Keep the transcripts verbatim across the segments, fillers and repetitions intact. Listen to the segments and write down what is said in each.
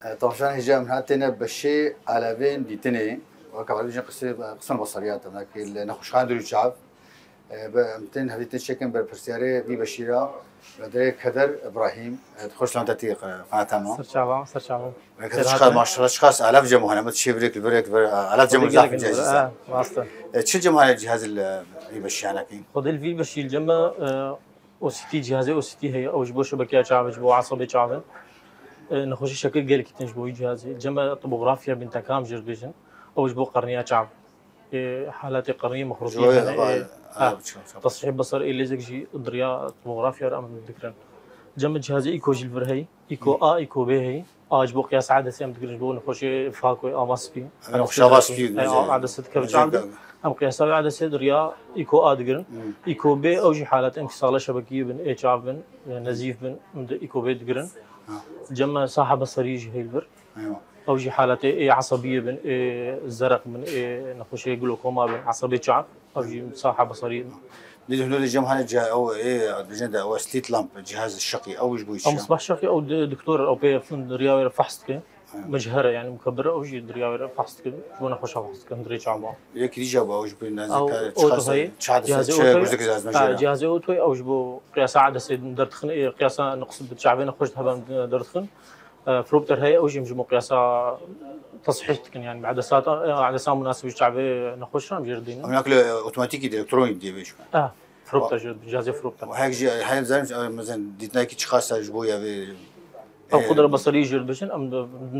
E, temaşevanên hêja, em niha têne beşê alevên dîtinê. Weke xwe dibêjin qisê, qismên basariyat, em nekê li nexweşxaneya dûr û çav. E, be, em tên hevdîtin çêkin berpirsiyarê vî beşî re, Bedirê Keder Îbrahîm. E, xweş selamet hatî, e, qenata me. Ser çava, ser çava. Weke Ser çiqas, hatî. Maşallah, çiqas alev cem hene, me çê virêk li virêk vir, alev cem Xwedê zaf gelek ince, ince, ha, rast e. E, çi cem hene cihazê li vî beşî hene kî? Xwedê li vî beşî cem e, O C T, cihazê O C T heye, ew ji bo şebekeya çavê, ji bo esabê çavê. E, nexweşî şekir gelekî tên ji bo wî cihazê. Cem e tomografiya bîntekam jê re dibêjin. Ew ji bo qerniya çav. E, haletê qerniyê mexrûtiyê Ji bo hene, e, e, ha, e, çav, çav. Tesihê besar ê lêzek jî diriya tomografiya re em dikirin. Cem e cihazê îko jî li vir heye. Îko A, îko B heye. A ji bo qiyasa edesê em dikirin, ji bo nexweşê fakoyê, ava spî. Nexweşa ava spî, e, mesela. Edese dikeve çav de. Em qiyasa wê edesê di riya îko A digirin. Hmm. Îko B ew jî halet em ki sale şebekiyê bin, ê çav bin, e, nezîf bin, em di îko B digirin. Ha. Cem e saha besarî jî heye li vir. Eywa. Ew jî haletê ê esebiyê bin, ê zerq bin, ê nexweşê glokoma bin, esebê çav. Ew jî saha besarî. Dî hunurê cem hane ca-, ew ê, dibêjin de, ew slit lamp, cihaz şeqî, ew ji bo Ew çi? Misbah şeqî, ew di-, doktor, ew pê fin riya wê re fehs dike. Ha. Mechere, yani mukebir, ew jî di riya wê re fehs dike. Ji bo nexweşa fehs dike, di rê çawa. Yekî dî jî ew, ew ji bo Ew neze ka, oto çiqas, heye, çi hadise, cihazê çi oto heye. Gurzikê ez Ha, mecere. Cihazê oto heye, ew ji bo qiyasa edesê derdixin, ê qiyasa nuqs di çavê nexweş de heben derdixin. E, Fropter heye, ew jî em ji miqyasa tesihîh dikin, yani edesat, e, edesa munasib ji çavê nexweş re em jê re dînin. Em nakle otomatîkî de, elektronî diye bêjin. E, Fropter jî, cihazê Fropter. Û hek jî, hek zanim, e, mesela dîtinekî çiqas e ji bo ya vê, Ew e, qudra besarî jê re dibêjin, em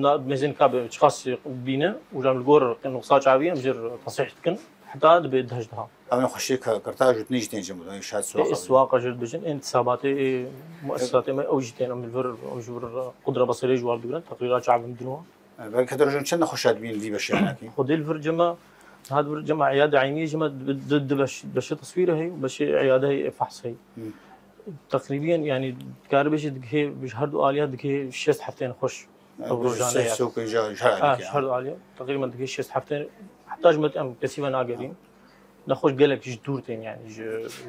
na-, mêzên ka bi çiqas bîne, û em li gor nuqsa çavî em jê re tesihîh dikin, heta dibe deh ji dehan. Ew nexweşiyê ke-, kirta jûtinê jî tên cem, şayet Ê, siwaqa. Siwaqa jê re dibêjin, ên tisabatê, ê, muessisatê me, ew jî tên, em li vir, em ji vir qudra besarê ji war digirin, teqrîra çav em dino. E, belkî heta rojan çend nexweşa dibîn vî beşê hene kî? Xwedê li vir cema, niha di vir cema eyade eynî cema di, di, di beş, beşê teswîrê heye û beşê eyade heye, ê, fehs heye. Hmm. Teqrîbiyen, yani, dikare bêje digihê, ji her du aliya digihê şêst heftê nexweş. Yani, ew rojane şêst ya. Û pêncî ji her Ha, aliyê. Ji her du aliya. Teqrîben digihê şêst heftê, heta ji me em kesî ve nagerîn. Nexweş gelek ji dûr tên, yani ji,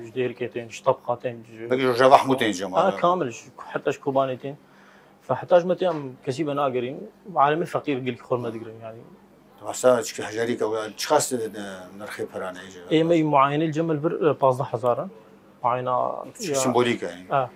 ji Dêrikê tên, ji Tebqa tên, ji Belkî ji Rojava hemû tên cema. Ha, kamil, ji, heta ji Kobanê tên. Fe heta ji me tê em kesî ve nagerîn. Alemê feqîr gelkî xwe me digirin, yani. Masa çi hejarî ke, çiqas, e, nirxê perane jî? Ê me muayene li cem li vir, e, pazdeh hezar in. Muayena Çi ya sembolîk e, yani. Ha.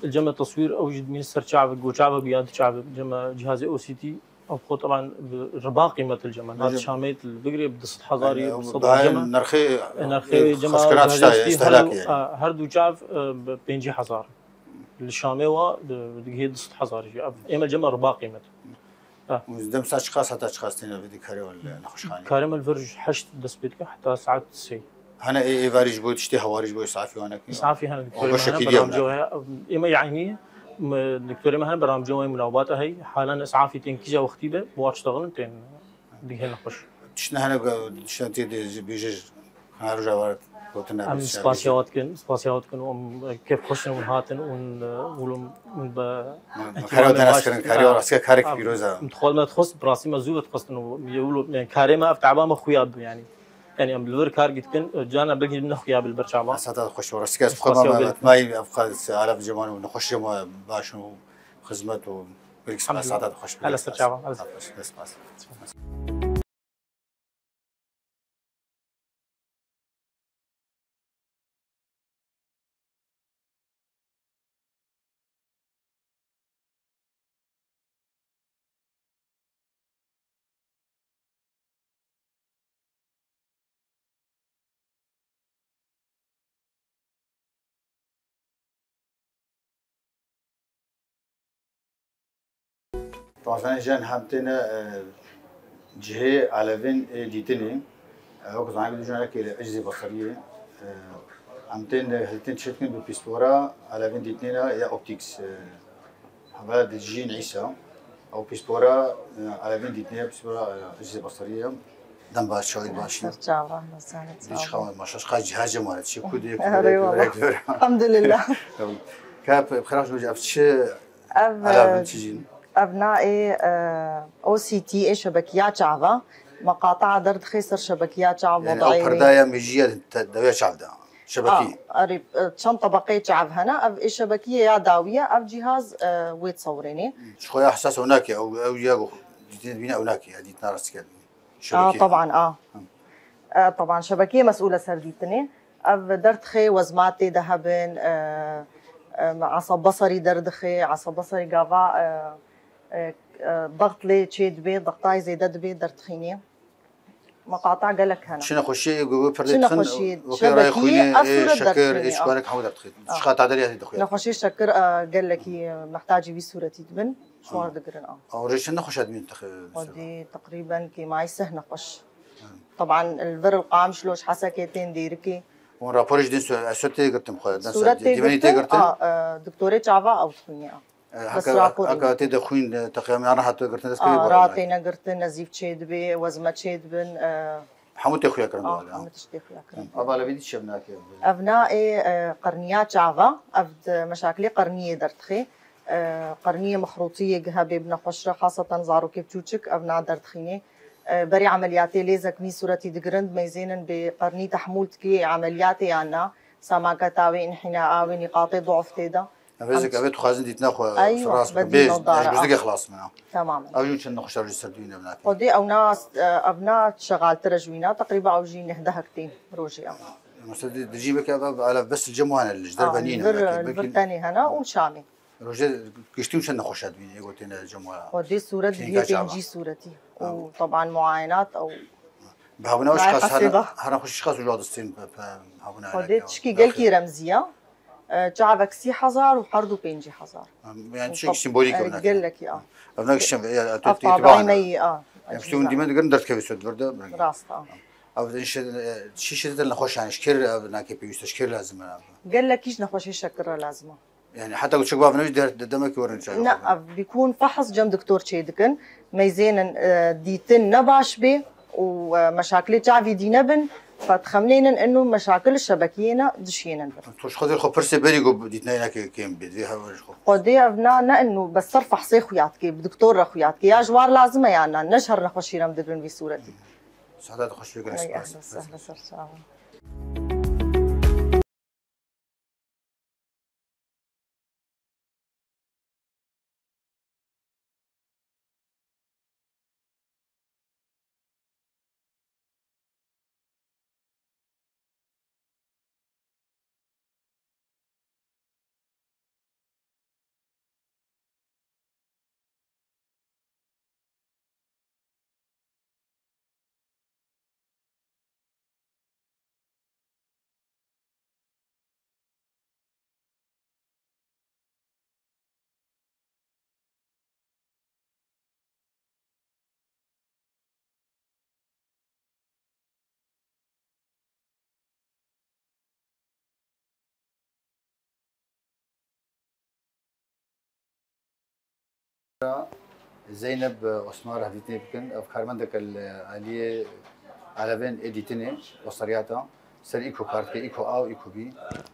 Li cem teswîr ew jî dimîne ser çavê, go çavê bi ya di çavê. Cem cihazê O C T. Ev xwe teban bi riba qîmet li cem e. Niha Bence Şamê li bigirê bi du sed hezarî, Yani, ew bi sed daha cem e. Nirxê, E, nirxê e, cem e, xwestkirina tişta ye, cihazê her istihlak du, yani. E, her du çav, e, bi pêncî hezar. Li Şamê wa di, digihê du sed hezarî jî. Ev, ê me cem e riba qîmet. E. Û dem saet çiqas heta çiqas têne vê dikarê wal nexweşxanê? Karê me li vir ji heşt dest pê dike heta saet sê. Hene ê, êvarî ji bo tiştê hewarî ji bo îsafî wan nekî? Îsafî hene, O, doktorê me hene, beşekî diye bernamcê wê heye. Ê me yanî, me, doktorê me hene, bernamcê wê munawbata heye. Halan îsafî tên kîja wextî be, bi wan ştexilin tên digihê nexweş. Tiştine hene, tiştine tê de bêje, hene roja var gotin Em nebe, spasiya we dikin, spasiya we dikin, em kêf xweş in hûn hatin, hûn, hûn, hûn be Me, me ihtimalên karê baş, denes kirin, karê ha, rastî karek ha, pîroz e. Em dixwazin, me dixwest, bi rastî me zû vedixwestin û ye wilo, yani karê me ev teba me xuya bi, yani. Yani em li vir kar dikin, cana belkî ne xuya bi li ber çava. Esata xweş, rastî ez Spasiya xwe me gelek. Etmayî ev qas alaf ceman û nexweş cema baş û xizmet û belkî Elhamdülillah. Esata xweş. Hele ser çava, hele ser. Spas. Temaşevanên hêja, em têne, e, cihê alevên, e, dîtinê. E, wek zanî, dû jinekê li ecizê basariyê. E, em tên, e, hêtin çêdikin bi pîspora alevên dîtinê re ya optics, e, hevala Dicîn Îsa. Ew pîspora, e, alevên dîtinê, pîspora, e, ecizê basariyê. Dem baş, çawî baş. Ser çava, mesane Dî çava. Çiqa maşa, çiqa cihaz cemalet, çi ku diye, Erê wala. Elhamdülillah. Ka, xiraş, ev çi Ev, Ala e, bin çijîn. Ev na ê, e, O C T ê şebekiya çava. Meqataa derdixê ser şebekiya çav, Yani, modayê ew wê. Perdaya mejî ye te-, dewiya çav de. Şebekî. A, erê, e, çend tebeqeyê çav hene. Ev ê şebekiyê ya dawî ye, ev cîhaz, e, wê disewirênê. Ji xwe ya hesas ew nake, ew, ew ya ku dîtinê dibîne ew nake, ya dîtina rastî ke dibîne. A, teban, a. E, teban, şebekiyê mesûl e ser dîtinê. Ev derdixe, wezma tê de hebin, e, e, esab beserî derdixe, esab beserî gava, e, e, e, dext lê çê dibe, dextayê zêde dibe, derdixînê. Meqata gelek hene. Çi nexweşiyê ê ku wê pir lê dixin, wekî rayê xwînê, ê şekir, ê çikarek hemû derdixîn. Çiqa taderiya tê dixuya. Nexweşiyê şekir, e, gelekî, e, mehtacî vî sûretî dibin, ji wan re digirin, a. Ew rê çend nexweşa dibîn teqrîben? Xwedî teqrîben kêmayî sih nexweş. Teban, li vir li Qamişlo, ji Hesekê tên Dêrikê. Hûn raporê jî dîn sû-, ez sûret tê girtin xwe, den Sûret ser tê dîmenî tê girtin, girtin? A, e, doktorê çava ew dixwîne, a. E, Bes heke, raporê heke ne. Tê de xwîn, e, teqiyamiyan re hatiye girtin, dest A, kevê ra bora têne girtin, nezîf çê dibe, wezme çê dibin, e, Hemû tê xuya kirin a, wale, ha. Hemû tişt tê xuya kirin. Ev alevê dî çi nake? Ev na ê, e, qirniya çava, ev di meşakilê qirniyê derdixê. E, qirniyê mixrûtiyê gihe bê bi nexweş re, xaseten zarokê biçûçik, ev na derdixînê. E, berî emeliyatê lêzek mî sûretî digirin, dimeyzênin bê qirnî tehmûl dikê emeliyatê yan na, samaka tawê înhîna awê nîqatê du'f tê de. Ev êzek, ev ê dixwazin dîtina xwe Eywa, firas bikin. Bê, ez ji guzdikê xilas me. Temamen. Ev jî çend nexweşa rojî ser dûyîn ev nake. Xwedê ew na, ev na şexaltir e ji wîna, teqrîba ew jî neh dehek tên rojê ew. Mesela di, di cî veke ev, ev, ev bes li cem wan e, li ji derve nîne, li vir, belkî, li vir belkî tenê hene û Şamê. Rojê giştî û çend nexweşa dibînî, ê gotê ne cem wa. Xwedê sûret dihê pêncî sûretî. Û teban muayenat ew. Bi hebûna ew çiqas her nexweş çiqas uca distên bi, bi hebûna Xwedê tişkî gelkî remzî ya. E, çavek sî hezar û her du pêncî hezar. Yani çi sembolîk e, gelekî a. Ev ne kişin ya, tu, tu, tu, me yi a. Yani işte hûn dîmen digirin derdkevî ser vir de. Rast a. Ev şî, şî, şî nexweş yani, ji kê re ev nake pêwîst e, ji kê re lazim e ev? Gelekî ji nexweşê şekir re lazim e. Yani heta ku çik bavne der, de, demek ki werin çay. Ne, ev bikûn fehs cem doktor çê dikin. Meyzênin, e, dîtin ne baş bê û, e, meşakilê çavî dî nebin. Fe dixemlênin inu meşakil şebekiyê ne dişiyênin bin. Tu ji xwe zêr xwe pirsê berî ku dîtina yine ke kêm bê, dê hewa ji xwe. Xwedê ev na ne inu bes ser fehsê xuya dikê, bi doktor re xuya dikê. Ya ji war lazim e ya na, ne ji her nexweşî re em digirin vî sûretî. Sehla dixweş bê gelek spas. Ehlen sehla ser çavan. Zeynep Osman re hevdîtinê bikin. Ev karmendeke li aliyê alevên ê dîtinê, wesariyata ser îko kar dike, îko A û îko B.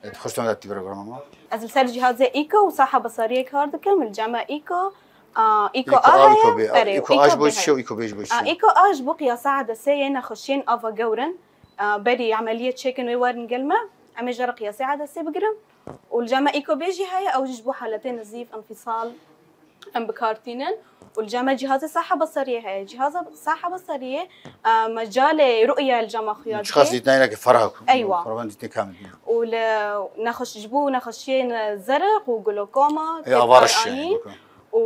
Xweş te me datî programa me. Ez li ser cihazê îko û saha besariyê kar dikim, li cem me îko, a, îko A heye. Erê, îko A ji bo çi û îko B ji bo çi? Îko A ji bo qiyasa edesê yê nexweşiyên ava gewr in. A, berî emeliyê çêkin wê werin gel me, em ê jê re qiyasê edesê bigirin. Û li cem me îko B jî heye, ew jî ji bo haletê nezîf, enfîsal, em bi kar tînin. Û li cem me cihazê saha besariyê heye. Cihazê saha besariyê, e, mecalê ru'ye li cem me xuya dike. Çiqas dîtina yine ki feraq. Eywa. Feraq dîtinê kamil dîtin. Û li nexweş-, ji bo nexweşiyên zeriq û glokoma tê bi kar anîn. Û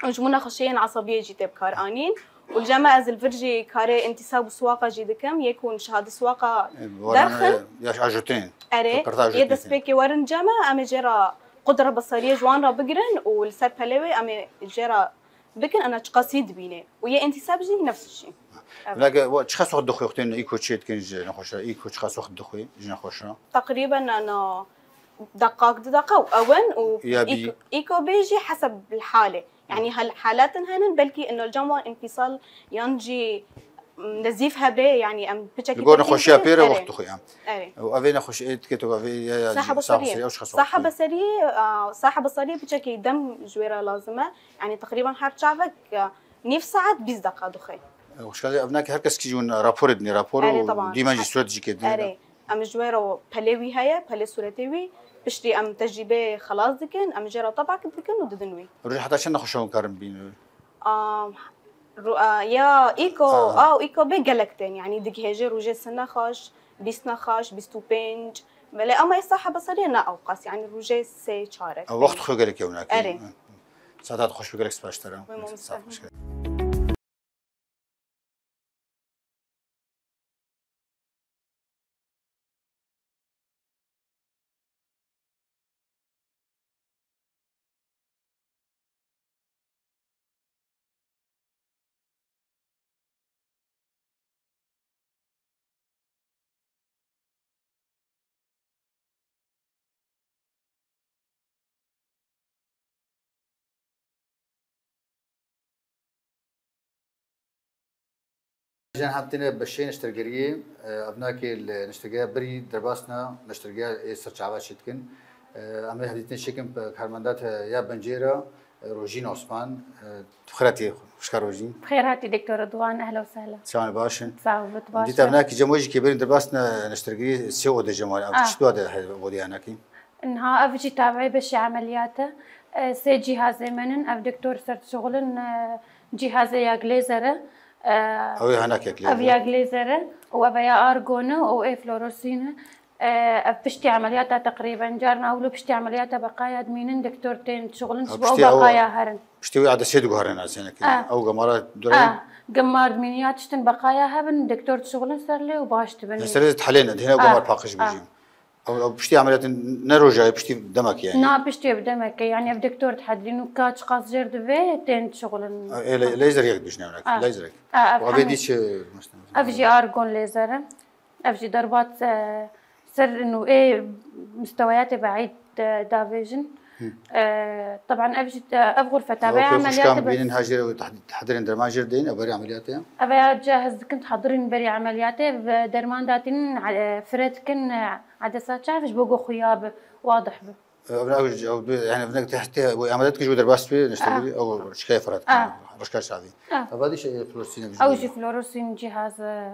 Û ji bo nexweşiyên esabiyê jî tê bi kar anîn. Û li cem me ez li vir jî karê întîsab û siwaqa jî dikim. Yê ku hûn şahadî siwaqa derxin. Ya ji ajotên. Erê, yê destpêkê werin cem me, em ê jê re qudra besariyê ji wan re bigirin û li ser pelê wê em ê jê re bikin, ana çiqasî dibînê. Û yê întîsab jî nefs jî. Lage, çiqas wext dixwe wextên îko çê dikin ji nexweşa? Îko çiqas wext dixwe ji nexweşa? Teqrîben ana deqak, du deqa û ew in û îko, îko bê jî heseb li halê. Yani hal-, halatin henin, belkî ino li cem wan înfîsal yan jî, m, nezîf hebe, yani em piçekî Li gor nexweşiya pê re wext dixwe em. Erê. Û evê nexweşi ê dike tu evê ya, ya saha besariyê. Saha besariyê, a, saha besariyê piçekî dem ji wê re lazim e. Yani teqrîben her çavek, a, nîv saet bîst deqa dixwe. Xweşka ev nake her kes kî jî hûn raporê dinê, rapor û dîmen jî suret jî kê dinê. Erê. Em ji we re pelê wî heye, pelê sûretê wî. Piştî em tecrîbeyê xelas dikin, em jê re tebak dikin û didin wî. Rojê heta çend nexweşa hûn karin bibînin? A, ro-, a, ya îko, A. a û îko bê gelek tên. Yanî digihêje rojê sî nexweş, bîst nexweş, bîst û pênc. Belê ama êsta heba serê ne ewqas. Yanî rojê sê çarek. A, wext xwe gelek yew nake. Erê. Saeta xweş be, gelek spas ji te re. Wê mamoste. Saet xweş. Jen hatine beşê niştergeriyê, e, evnakê li niştergeya birî derbasna niştergeya ê ser çava çêdikin. E, em ê hevdîtinê çêkin bi karmendate ya bencê re, e, Rojîn Osman, e, tu xêr hatî, xweşka Rojîn. Xêr hatî Doktor Ridwan, ehla û sehla. Çawan baş in? Sağ ol, tu baş Dît be. Evnakî cem wê jî kê berîn derbasna niştergirî sê odê cem were. Ev Ah. çi dua de he-, odê yanakî? Niha ev jî tabî beşê emeliyat e. E, sê cîhazê me nin. Ev doktor ser dişixulin, e, cîhazê yek lêzer e. E, Ew ê henak yek lêzer. Ev yek lêzer e û ev ya argon e û ê fluorosîn e. E, ev piştî emeliyata teqrîben. Carna ew li piştî emeliyata beqaya dimînin, doktor tên dişixulin, Ew ji bo ew piştî ew, beqaya herin. Piştî wî edesê diguherîne senekî. Ah. Ew gemara durê. Ah, gemar dimînin ya tiştin beqaya hebin, doktor dişixulin ser lê û baş dibin. Serê dihelêne, dihêne ew Ah. gemar paqij Ah. bijîn. Ew, ew piştî emeliyatê ne rojayê, piştî demekê yani. Na, piştî bi demekê. Yani ev doktor dihedilîn û ka çiqas jêr divê tên dişixulin. Ê, lê-, lêzerek dijîne evnek. Ah. Lêzerek. Ah, ev Û evê hemî. dî çi? Ev jî argon lêzer e. Ev jî derbat, e, ser nû ê misteweyatê beîd, e, davêjin. Hı. E, teban ev jî, e, ev xurfe tabe Ew pê xweşkan emeliyatê bînin bes. ha jêr, tehdîrên derman jêr deyin, ew berî emeliyatê. Ev ya cihaz dikin, tehdîrên berî emeliyatê ve derman datînin, e, fire dikin, e, edesa çav ji bo ku xuya bi, wadih bi. Ev, ev, ev, yani, ev ne tehdît, bu emeliyat ki ji bo derbas bi, işte, Ah. ew şikayê fire dikin, Ah. rişka çavî. Ah. Ev dî şey, fluorosîn, Ew jî fluorosîn cihaz, e,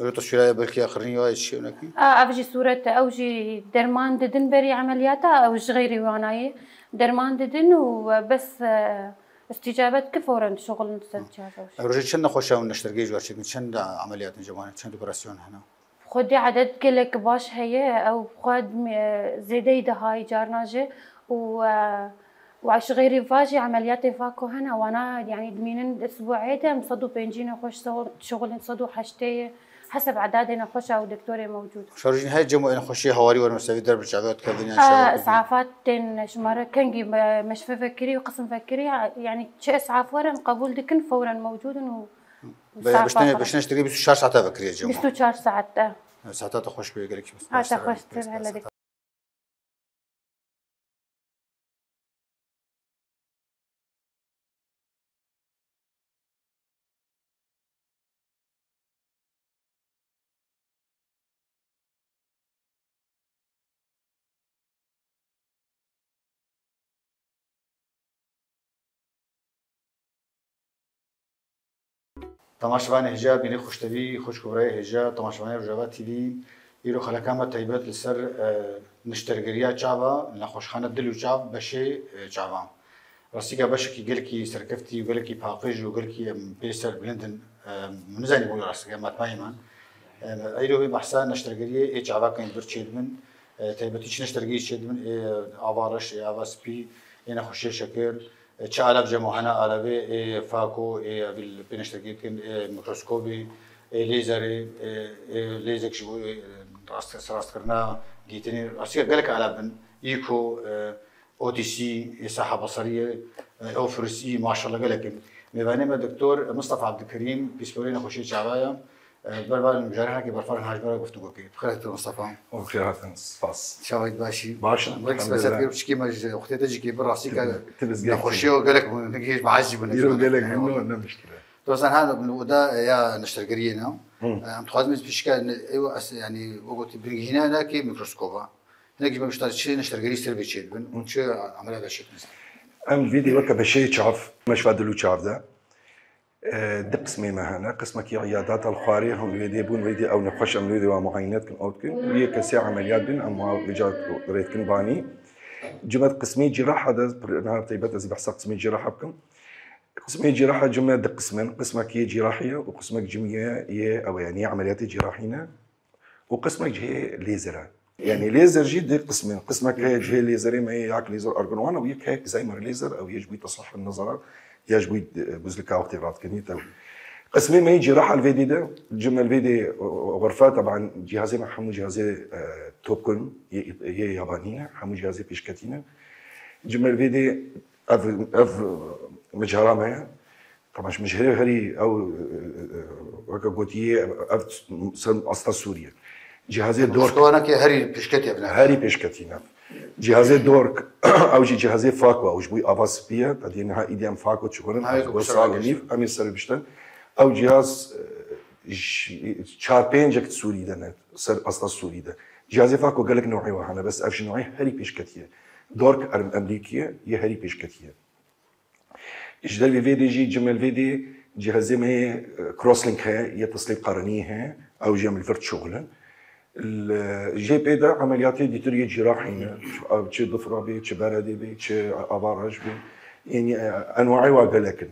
Ew tu şuraya belkî ya xirinî ya çi nekî? A, ev jî sûret e, ew jî derman didin berî emeliyata, ew ji xeyrî wanayê derman didin û bes, e, îstîcabe dike fewren dişuxulin ser cihaz ew jî. Ev rojê çend nexweşa hûn neştergehê ji we çêkin? Çend emeliyat in ji wan? Çend operasyon hene? Xwedî edet gelek baş heye, ew xwe, e, zêdeyî dihayî carna jî û, e, Û ji xeyrî va jî emeliyatê va ku hene, wana, yanî dimînin isbûê de em sed û pêncî nexweş, şixulin sed û heştê ye, heseb edadê nexweşa û doktorê mewcûd. Şarjîn her cem û nexweşiyê hawarî werin û sevî der bi çavê dikevin yan Ee, şarjî. Isafat tên ji me re kengî me-, meşfe vekirî û qisim vekirî, yanî çi isaf werin qebûl dikin, fewren mewcûd in û Be-, isaf biştene, bixin. Biştene ştirî bîst û çar saeta vekirî cem û. Bîst û çar saet, e. Saeta te xweş be, gelekî Hata xweştir, hele dikkat. Temaşevanê hêja, bînê xweştevî, xwişk û birayê hêja, temaşevanê Rojava T V, îro xeleka me taybet li ser, e, niştergeriya çava, nexweşxane dil û çav, beşê, e, çavan. Rastîka beşekî gelkî serkeftî û gelkî paqij û gelkî em pê serbilind in, e, min nizanî bû rastîka matmayî me. E, eyro wê behsa neştergeriyê ê çava kin bir çêdibin, e, taybetî çi neştergeyî çêdibin, ê ava reş, ê ava spî, ê nexweşiyê şekir, Çi alav cem û hene alavê ê fako ê evî li pê neştergî dikin, ê mikroskobê, ê lêzerê, ê, ê lêzek ji bo, ê, rast, rastkirina gîtinê, rastî gelek alav bin. Îko, ê, O T C, ê saha basariyê, ê, ofrisî, maşallah gelek in. Mêvanê me Doktor Mistefa Abdulkerîm, pîsporê nexweşiyê çava ye. Bervan caranekê berfan haj me re guftûgo kir. Bi xêr hatin Mustafa. Bi xêr hatin, spas. Çawa yî, baş î? Baş in, Wek elhamdulillah. Spesat kir piçikî me ji wextê te jî kê bi rastî Te-, ka te biz nexweşiye gelek û gelek bûn, ne, ne mişkile. Dostan, ha, oda ya neştergeriyê ne. Hı. Em dixwazin biz pişka ne, ew as, yani, o gotî bingîhîna ne ki mikroskoba. Hinek ji me biştar çi neştergerî ser bê çêdibin û çi ameliyat de çêdibin. Em vîdî weke beşê çav, meşva dil û çav de. E, di qismê me hene. Qismekî îyadata li xwarê hûn wê dê bûn, wê dê ew nexweş em wê dê wa muayene dikin, ew dikin. Û yê kesê emeliyat bin, em wa vêca rê dikin banî. Cimet qismê cîraha de, niha taybet ez ê behsa qismê cîraha bikim. Qismê cîraha cime di qism in. Qismek yê cîrahî ye û qismek cim yê, yê ew e, yanî yê emeliyatê cîrahî ne. Û qismek cihê lêzer e. Yanî lêzer jî di qismên, qismek heye cihê lêzerê me yê yek lêzer argınwan û yek heye Excimer lêzer, ew yê ji bo tesahin nezara, ya ji bo, e, buzlika wextê radikirinî tew. Qismê me yê cîraha li vê dê de, cim el vê dê, e, xurfe, teban cihazê me hemû cihazê, e, topkun, yê, yê yabanî ne, hemû cihazê pêşketî ne. Cim el vê dê ev, ev, e, mijara me ye. Tamam, ji mijhê herî ew, e, e, weke gotiye, ev ser asta Sûriye. Cihazê dork. Moskova neke herî pêşketî ev ne. Herî pêşketî ne. Cihazê dork, ew jî cihazê Fako, ew ji bo ava spî ye. Tedî niha îdî em Fako çikonin, Hayır, ev kusura sal û bakma. Nîv, em ê ser biştin. Ew cihaz, e, ji, çar pêncek Sûrî de ne, ser asta Sûrî de. Cihazê Fako gelek newê wa hene, bes ev ji newê herî pêşketî ye. Dork er-, Emrîkî ye, yê herî pêşketî ye. Ji dervê vê dê jî, cimel vê dê cihazê me yê, e, crosslink heye, yê teslîb qerenî heye, ew jî em li vir dişuxulin. Li jê pê de emeliyatê dîtir yê cîrahî ne. Ev çi difra bê, çi beredê bê, çi ava reş bê. Yanî, e, enwaê wa gelek in.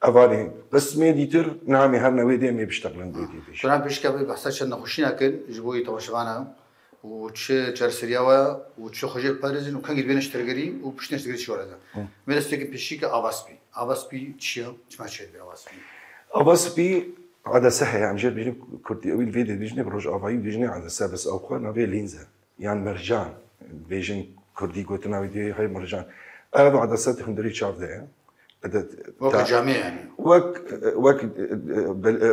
Evanê qismê dîtir, niha em ê her newê dê em ê biştexilin vê dê bêjin. Turan pêşke bê behsa çend nexweşî nekin, ji bo yê temaşevana. û çi çareseriya we û çi xwe jê parêzin û kengî dibêne ji tergerî û piştî ji tergerî çi were de. Hı. Mê destpêkê pêşî ke ava spî. Ava spî çima çêdibe ava spî? Ava spî edese heye, em jê dibêjin kurdî, ewî li vê dê dibêjinê, bi rojavayî dibêjinê edese, bes ew xwe navê lînze. Yan mercan, dibêjin kurdî gotina wî dê hey mercan. Ev edese di hundirî çav de ye. Weke camê yani. Wek, wek,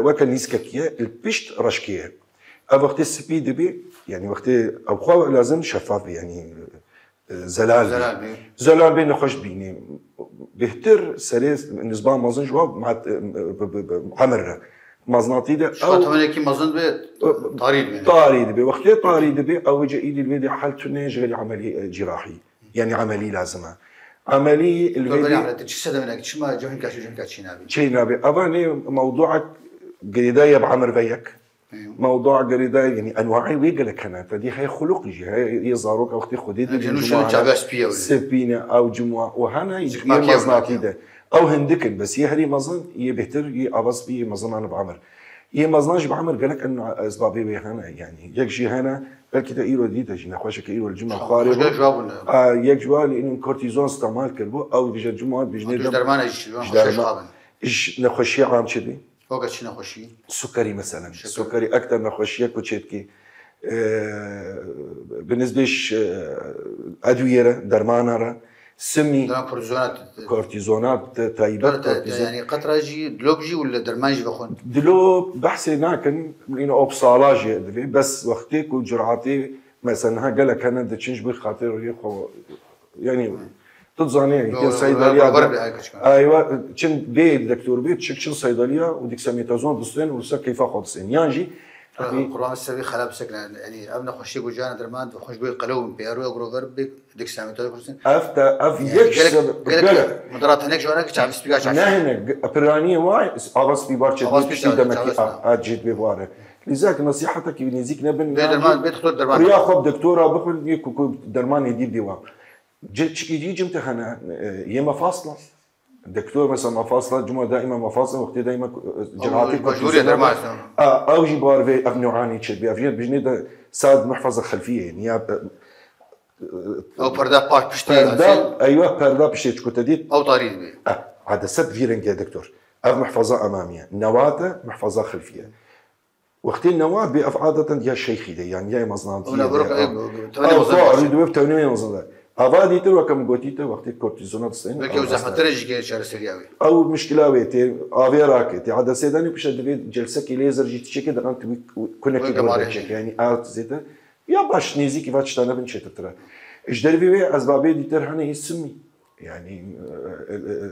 weke lîskekî ye, li pişt reşkê ye. Ev wextê spî dibî, yani wextê ew xwe lazim şeffaf bî, yani, e, zelal bî. Zelal bî. Zelal bî nexweş bînî. Bêhtir serê nizba mezin ji wa mat-, e, bi, bi, bi, emir re. Meznatî de Şuxa ew temenekî mezin be, tarî dibe. Tarî dibe. Wextê tarî dibe, ew ca îdî li vê dê hel tune ji gelî emelî, e, cîrahî. Yani emelî lazim e. Emelî li vê Doktor dê Ahmet, çi sedemenek, çima cihînka çi cihînka çî nabî? Çê nabî. Eva nê mewduak girêdayî ye bi emir ve yek. Eywa. Mewdua girêdayî, yani enwaê wê gelek hene. Te dî heye xuluq jî, heye yê zarok wextê Xwedê Yani dibîn cihên cuma şûnê hene. Çaga spî ye wê. Spî ne, ew cuma û hene Zikmakî yê meznatî ew de. Ew hindik in, bes yê herî mezin, yê bêhtir, yê ava spî, yê mezinan bi emir. Yê mezinan jî bi emir gelek en ezbabê wê hene, yani. Yek jî hene, belkî te îro dîte jî, nexweşeke îro li cima Çok xwarê hoş bû. Gelek cevap bûne. A, yek ji wan li înin kortîzon îstemal kiribû, ew dije cuma, dijnê Ji de dermana jî, ji ji wan derman. Hoş abin. Ji nexweşiya am çi bî? Weke çi nexweşî? Sukerî meselen. Şeker. Sukerî ekter nexweşiye ku çêdikî, e, bi nisbê ş-, e, edwiyê re, dermana re, simî, Dana kortîzona t-, t-, kortîzona te-, taybet, Dana te-, te-, kortîzon. Yani qetra jî, dilok jî û li derman jî vexwin. Dilok behsê nakin, yine opsala jî divê, bes wextê ku curatê, mesela niha gelek hene diçin ji bo xatirê xwe, yani, tu dizanî, Yo, yê yo, seydeliya yo, de. Yo, yo, yo, yo. Aywa, çin bê doktor bê, çik çin seydeliya û dexamethasone distên û ser keyfa xwe distên. Yan jî, Qurban ser vê xerab sekine. Yani, ev nexweşiyê ku cana derman, xweş bê qelew bin, peyaro ya grover bê, dexamethasone kursin. Ev te, ev Yani, yek gelek, sebeb, gelek gelek. Mudarat hinek ji wana ki çavi spîga çavi. Ne hinek, piraniyê wa, ava spî bar çê Ava dibê, spî piştî çavi, demekî çavi a, spî. A cêd bê ware. Lîzak nesiheteke wî nêzîk nebin. Bê derman, bê doktor derman. Riya xwe bi doktora bixwin, yê ku, ku dermanê dî bê wa. Çi-, çikî dî cim te hene, e, yê mefasla. Doktor mesela mefasla, cuma daîma mefasla, wextê daîma, e, cerahatê mecbûrî kortîzona derman. A, ew jî bar vê ev new'anî çê bî. Ev jî bijnê de sad muhfaza xelfî ye. Niya, e, Ew perda paş piştî Perda, eywa perda piştê çiko te dît. Ew tarî dibe. E, edese bi vî rengê doktor. Ev muhfaza emamiye. Newate muhfaza xelfiye. Wextê newat bê ev adeten ya şeyxî de, yani ya meznantî Ona de, göre ev, ev, ev, ev, ev, ev, ev, ev, ev, tewnimê mezin de. Ava dîtir weke min gotî te wextê kortîzona distên. Belkî ew zehmettir e jî ke çareseriya wê. Ew mişkila wê tê, avê rake tê. Edesê danî pişe divê celsekê lêzer jî tişekê diqan tu kunekê Weke gor marê de çek. Jî. Yani ev zêde. Ya baş, nêzîkî va tiştane bin çêtirtir e. Ji dervê wê ezbabê dîtir hene yê simî. Yani, e, e, e, e,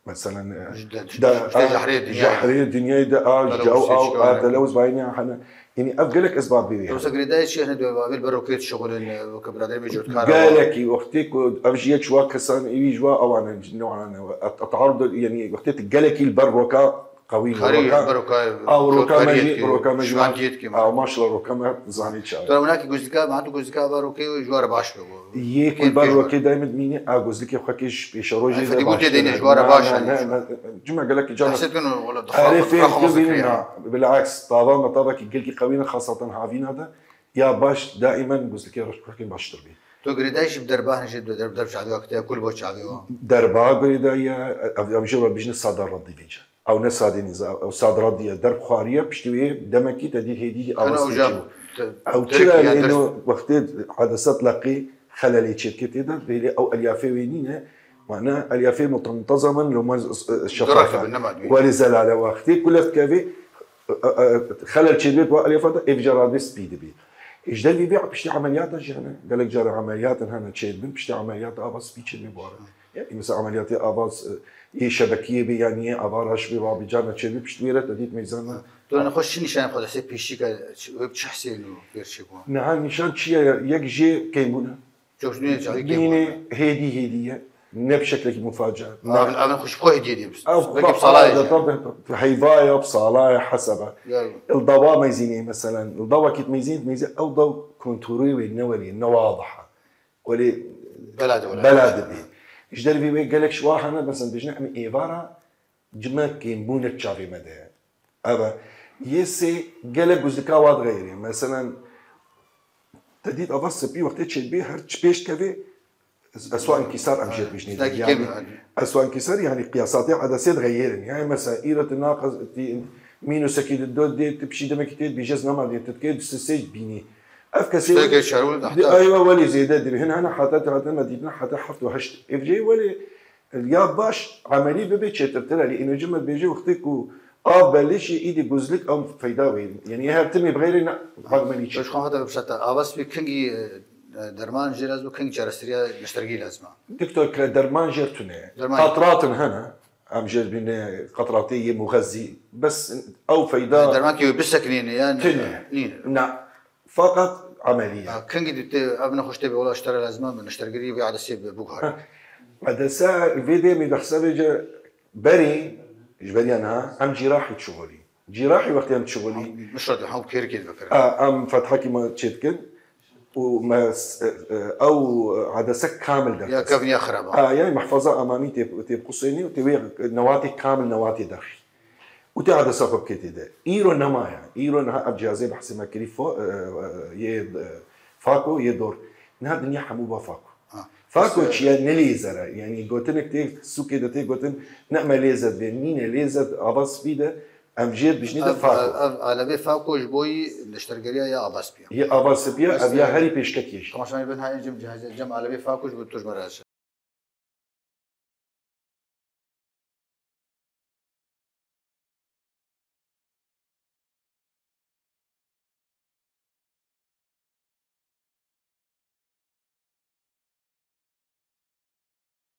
meselen, e, Ji de-, da, ji de a, jehrê dinyayê. Jehrê dinyayê de a, Telewuz ji ew, çêçika ew, a, hene. Telewuz vayne hene. Yani ev gelek ezbabê wê Yoksa hene. Girêdayê çi hene dê bavê li ber rokê dişuxulin, e, weke biraderê me cûrtkar e. Gelekî wextê ku ev ji yek ji wa kesan, ewî ji wa ewan in, ji new'anan e. Et-, etarud, yani wextê tu gelekî li ber roka qewî ne. Karî roka, ber roka, ew roka me jî, roka me jî, şivandiyê dikê me. Ew maşallah roka me zanî çawa. Tu winakî gozlika, ma tu gozlika ava rokê ji we re baş be. Yê ku li ber rokê dayê min dimîne, a gozlikê xwe kê ji pêşerojê de baş. Fedî gotê dêne ji we re baş e. Cima gelekî can. Erê fêm kir vî na, bilaks, tava me tavekî gelkî qewî ne, xasatan havîna de. Ya baş, daîmen gozlikê rojkirokên baştir bî. Tu girêdayî jî bi derba hene jî, bi derb, derb çavê wa kitiye, kul bo çavê wa? Derba girêdayî ye, ev, em jê re bijne sada redî vêce. Ew ne sadê nîza, ew sad redî ye, derb xwariye, piştî wê demekî te dî hêdî dî awaz çêbû. Ew çira lê no wextê edesa tleqî xelelê çêdike tê de, belê ew elyafê wê nîne, mane elyafê mutentezemen, lo ma şefafe. Welê zelale wextê ku left kevê, e, e, xelel çêdibêt wa elyafata, êvca radibê spî dibî. Ji dervî vê piştî emeliyata jî hene. Gelek cara emeliyat in hene çêdibin, piştî emeliyata ava spî çêdibê bi ware. Yani mesela emeliyatê ava, e, yê şebekiyê bê, yani yê ava reş bê, wa bê carna çêdibê, piştî wê re te dît meyzana. Tu nexweş çi nîşanê xwe destê pêşî ke, çi, wê bi çi hesê nû fêr çêbû? Niha nîşan çi ye? Yek jê kêmbûn e. Çok ne çay kêmbûn e. Bînê hêdî hêdî ye. Ne bi şeklekî mufaca. Ev, ev xwe ji xwe hediye diye. Ev belki bi salaya da tabi heyvaya, bi salaya, hesaba. Ya. Il dawa meyzînê, meselen. Il dawa kit meyzîn, meyzîn, ew daw kontrolü wê ne welî, ne wadiha. Welî bela de, bela de bî. Ji dervî wê gelek şiwa hene, meselen, dijne em êvara cime kêmbûne çavê me de ye. Ev e. Yê sê gelek guzlika wa dixeyirê. Meselen, te dît ava spî wextê çêdibê her çi pêş dikevê, eswa inkîsar em jê dibêjinê. Eswa inkîsar, yani qiyasatê edesê dixeyirin. Yani mesela îro tu naqez, tu mînusekî di do dê, tu pişî demekî tê dibêje ez nema dê, tu dikê du sê bînî. Ev kesê aywa welê zêde dibê. Hin hene heta tu heta me dîtina heta heft û heşt. Ev jê welê Ya baş, emelî bibe çêtirtir e. Lê înoji me dibêje wextê ku av belê şî, îdî guzlik em feyda wê. Yani her timî bi xeyrê ne emelî çi. Eşkan hata bipşeta. Avas bi kengî, e, derman jê lazim, kengî çareseriya neştergî lazim. Doktor kire derman jêr tune. Derman. Qatratin hene. Em jêr bîne qatratê yê muxezî. Bes ew feyda. Derman ki biseknîne yani. Tune. Nîne. Na. Feqet emelî ye. Ha, kengî dî tê, ev nexweş tê bê, wela ji te re lazim e, neştergirî vê edesê bi, biguherî. Edese vê demê de hesabê ce berê, ji beriya niha, em cîrahî çixulî. Cîrahî wextê em çixulî. Mişa de, hew kêrikê dibe kere. A, em fethekî me çêdikin û me s-, e, e, ew edese kamil derxist. Ya kevn ya xirab e. A, yani mehfeza amamî tê, tê biqusênî û tê wê newatê kamil newatê derxî. Û tê edesa xwe bikê tê de. Îro nemaye. Îro niha ev cihazê behsê me kirî fo-, e, e, yê, e, fako, yê dor. Niha dinya hemû ba fako. Ha. Fako çi ye? Ne lêzer e. Yani gotinek tê sûkê de tê gotin, ne me lêzer dibê. Nîne lêzer ava spî de, em jê dibijnê de fako. Ev, ev alevê fako ji bo yî neştergeriya ya ava spî ye. Yê ava spî ye, ev ya herî pêşketiyê jî. Temaşevanê bin, ha, cem, cem alevê fako ji bo tu ji me re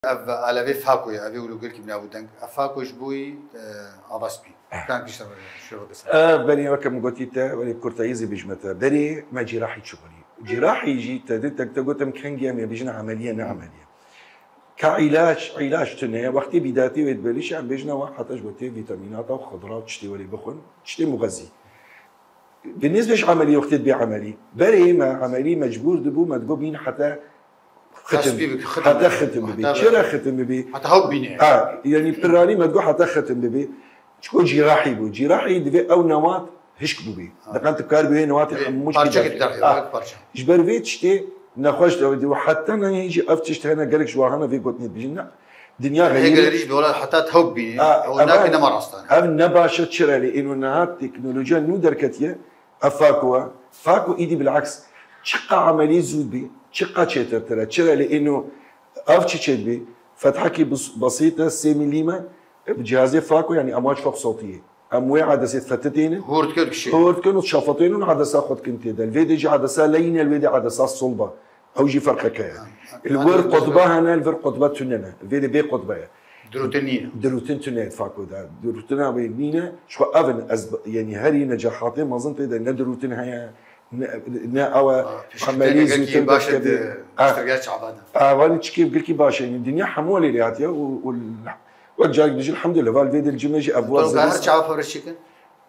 Ev alevê Fako ye, ev ê wilo girkî bi nav û deng. Ev Fako ji bo yî, e, ava spî. Kan kişte şöyle kısa. Ev berê weke min gotî te, welê bi kurtayî zî bijme te. Berê me cîrahî çixulî. Cîrahî jî te dî, te, te gotim kengî em ê bijine emeliye, ne emeliye. Ka îlaç, îlaç tune, wextê bîdatî wê dibelîşe, em bêjine we heta ji bo tê vîtamînata û xidra û tiştê welê bixwin, tiştê muxezî. Bi nêz bêj emelî, wextê dibê emelî. Berê me emelî mecbûr dibû, me digot bîn heta xitim, heta xitim bibî. Çira xitim bibî? Heta hew bîne. Ha, yani pirranî me digot heta xitim bibî. Çiko cîrahî bû. Cîrahî divê ew newat hişk bûbî. Ha. Diqen tu kar bûyê newatê hemû parçekî derxî, wek parça. Ji ber vê tiştê nexweş dewidî û heta neyê jî ev tişt hene, gelek ji wan hene vê gotinê dibêjin, ne. Dinya xeyirî. Geleriş bi wela heta tew bî. Ha, ew nakê nema rastane. Ev ne baş e, çira lê êno niha teknolojiya nû derketiye. Ev Fako e. Fako îdî bilaks. Çiqa emelî zû bî, çiqa çêtirtir e. Çira lê êno ev çi çêdibî? Fethekî bes-, besît e, sê milîm e. Bi cihazê Fako, yani amaç fok sotiyê. Em wê edesê fetitênin. Hûr dikin, dikişê. Hûr dikin û şafetênin û edesa xwe dikin tê de. Li vê de jî edesa leyîn e, li vê de edesa solb e. Ew jî ferqeke ye. Ha, ha. Li wir qutbe hene, li vir qutbe tune ne. Li vê de bê qutbe ye. Dirûtin nîne. Dirûtin tune Fako de. Dirûtina wê nîne. Ji xwe ev in ez b-, yani herî necahatê mezin tê de ne dirûtin heye, ne, ne ew e. Ha, emelî zûtir baş e. Ha. Evanî çikê gilkî baş e. Dinya hemû lê lê hatiye û, û Wek carek dijî, elhamdülillah, val vê dil cime jî ev Doktor, her çawa pevreş çêkin?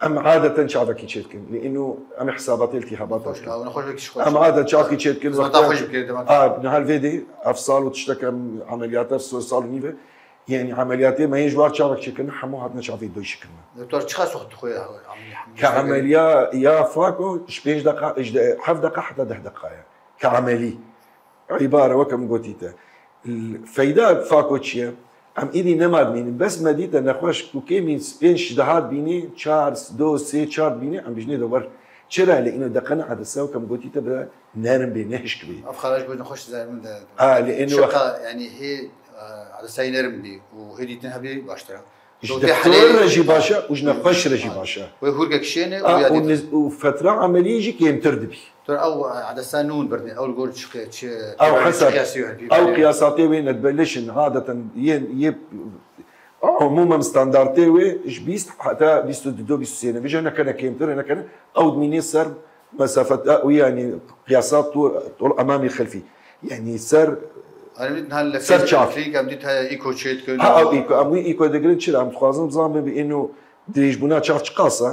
Em adeten çavekî çêdikin. Li ino em hesabata iltîhabata Xweş, dikin. Ew nexweş wekî ji xwe. Em adet çavekî çêdikin. Xizmeta xwe jî bikê demek. A, niha li vê dê ev sal û tiştek em emeliyata ev sal û nîve. Yani emeliyatê me yê ji war çavek çêkirin, hemû hatine çavê doy çêkirin. Doktor, çiqas wext dixwe ya, ameliyat? Ke emeliya ya fako ji pênc deqa, ji de-, heft deqa heta deh deqa ye. Ke emelî. Îbare wek em gotî te. L-, feyda fako çi ye? Em êdî nema dibînin. Bes me dîte nexweş ku kêmîn pênc deha dibînî, çar, do, sê, çar dibînî, em bijnê de wer. Çira lê îno deqene edese wek em gotî te bira nerm bê, nehişk bê. Ev xeraj bû nexweş zalim de. Ha, lê êno Şaka, yani hê, e, edesayî nerm bî û hê dîtin hebî baştir e. Ji Doktor doktor re jî baş e û ji nexweş re jî baş e. Wê hûrgek şêne û A, ya û dîtin. niz-, û fetra emeliyê jî kêmtir dibî. Doktor, ew, e, edesa nûn birdin, ew li gor çi qe-, çi Ew pîvanê çi hesab, qiyasî ye, ew pîvanê? Qiyasatê wê nedbeleşin, adeten yên, yê umûmen standartê wê ji bîst heta bîst û du, bîst û sê ne. Vêca nekene kêmtir, nekene. Ew dimînê ser mesafet, ew yani qiyasat tu, tol emamî xelfî. Yani ser Hani niha li ser çav. Fîk em dît heye îko çê dikin. Ha, ew îko, em wî îko digirin çira? Em dixwazin bizanbin bi êno dirêjbûna çav çiqas e?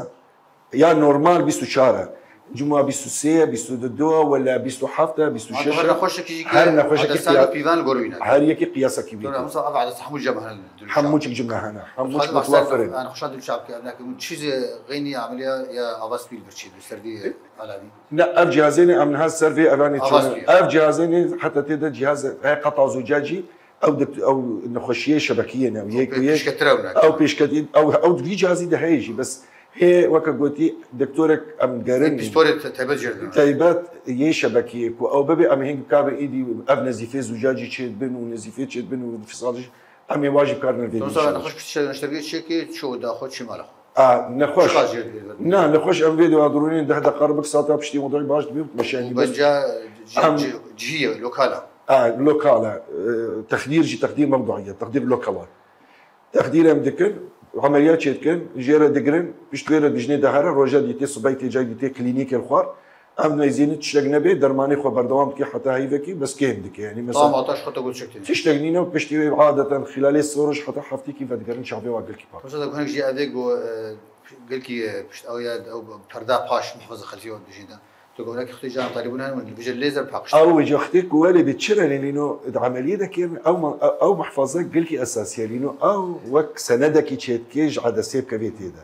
Ya normal bîst û çar e. Cuma bîst û sê ye, bîst û du e, wela bîst û heft e, bîst û şeş e. Her nexweşekî jî Her nexweşekî edesa qiyas-, pîvan li gor wî ne. Her yekî qiyasakî wî. Doktor, em sa ev edesa hemû cem hene li Dirûşa. Hemû çik cim hene. Hemû çik mutwafir in. Nexweşan Dirûşa bike, ev nake hûn çîzê xeynî emeliya ya avaz pîl birçî bi serdî alavî. Ne, ev cihazê ne, em niha ser vê evanê çûne. Ev cihazê ne, heta tê de cihaz heye qeta zûca cî, ew dikt-, ew nexweşiyê şebekiyê ne, ew yê ku yê, pêşketir ew nake. Ew pêşketî, ew, ew vî cihazî de heye jî, bes hê weke gotî, doktorek em gerin. Pîsporê te-, taybet jê re didin. Taybet yê şebekiyê ku ew bibê, em hêng bikabin êdî ev nezîfê zûca cî çêdibin û nezîfê çêdibin û fisal jî, em ê wa jî bikarin vê Dosta, dîşan. Nexweş piştî neştergê çêkê, çi daxwe, çi male xwe? A, nexweş. Çiqas jê dibê? Na, nexweş em vê dê wa durûnê deh deqa re biksa ta piştî wextê baş dibê, meşe yanî. Bes ca, ca, em ci-, cihî ye, lokal e. A, lokal e. E, texdîr jî texdîr mewduî ye, texdîr lokal e. Texdîr em dikin, emeliya çêdikin, jê re digirin, pişt wê re dijnê de here, roja dîtê, sibey tê cay dîtê klînîkê li xwar. Em neyzînin tiştek nebe, dermanê xwe berdewam dike heta heyvekî, bes kêm dike. Yani mesela Tamam, hata ji xwe te got çek têne. Tiştek nîne û piştî wê adeten xîlalê sê roj heta heftêkî vedigerin çavê wa gilkî pak. Mesela te hinek jî evê got, e, gilkî, e, pişt ew ya, ew perda paş muhafaza xelfî wan dijî de. Tu got hinek xwedî can talîbûn hene, min vije lêzer paqij. Ew vije xwedî ku welê bi çi re lîno di emeliyê de kirin, ew ma-, ew muhafaza gilkî esasî ye lîno, ew wek senedekî çêdikê ji edesê bikevê tê de.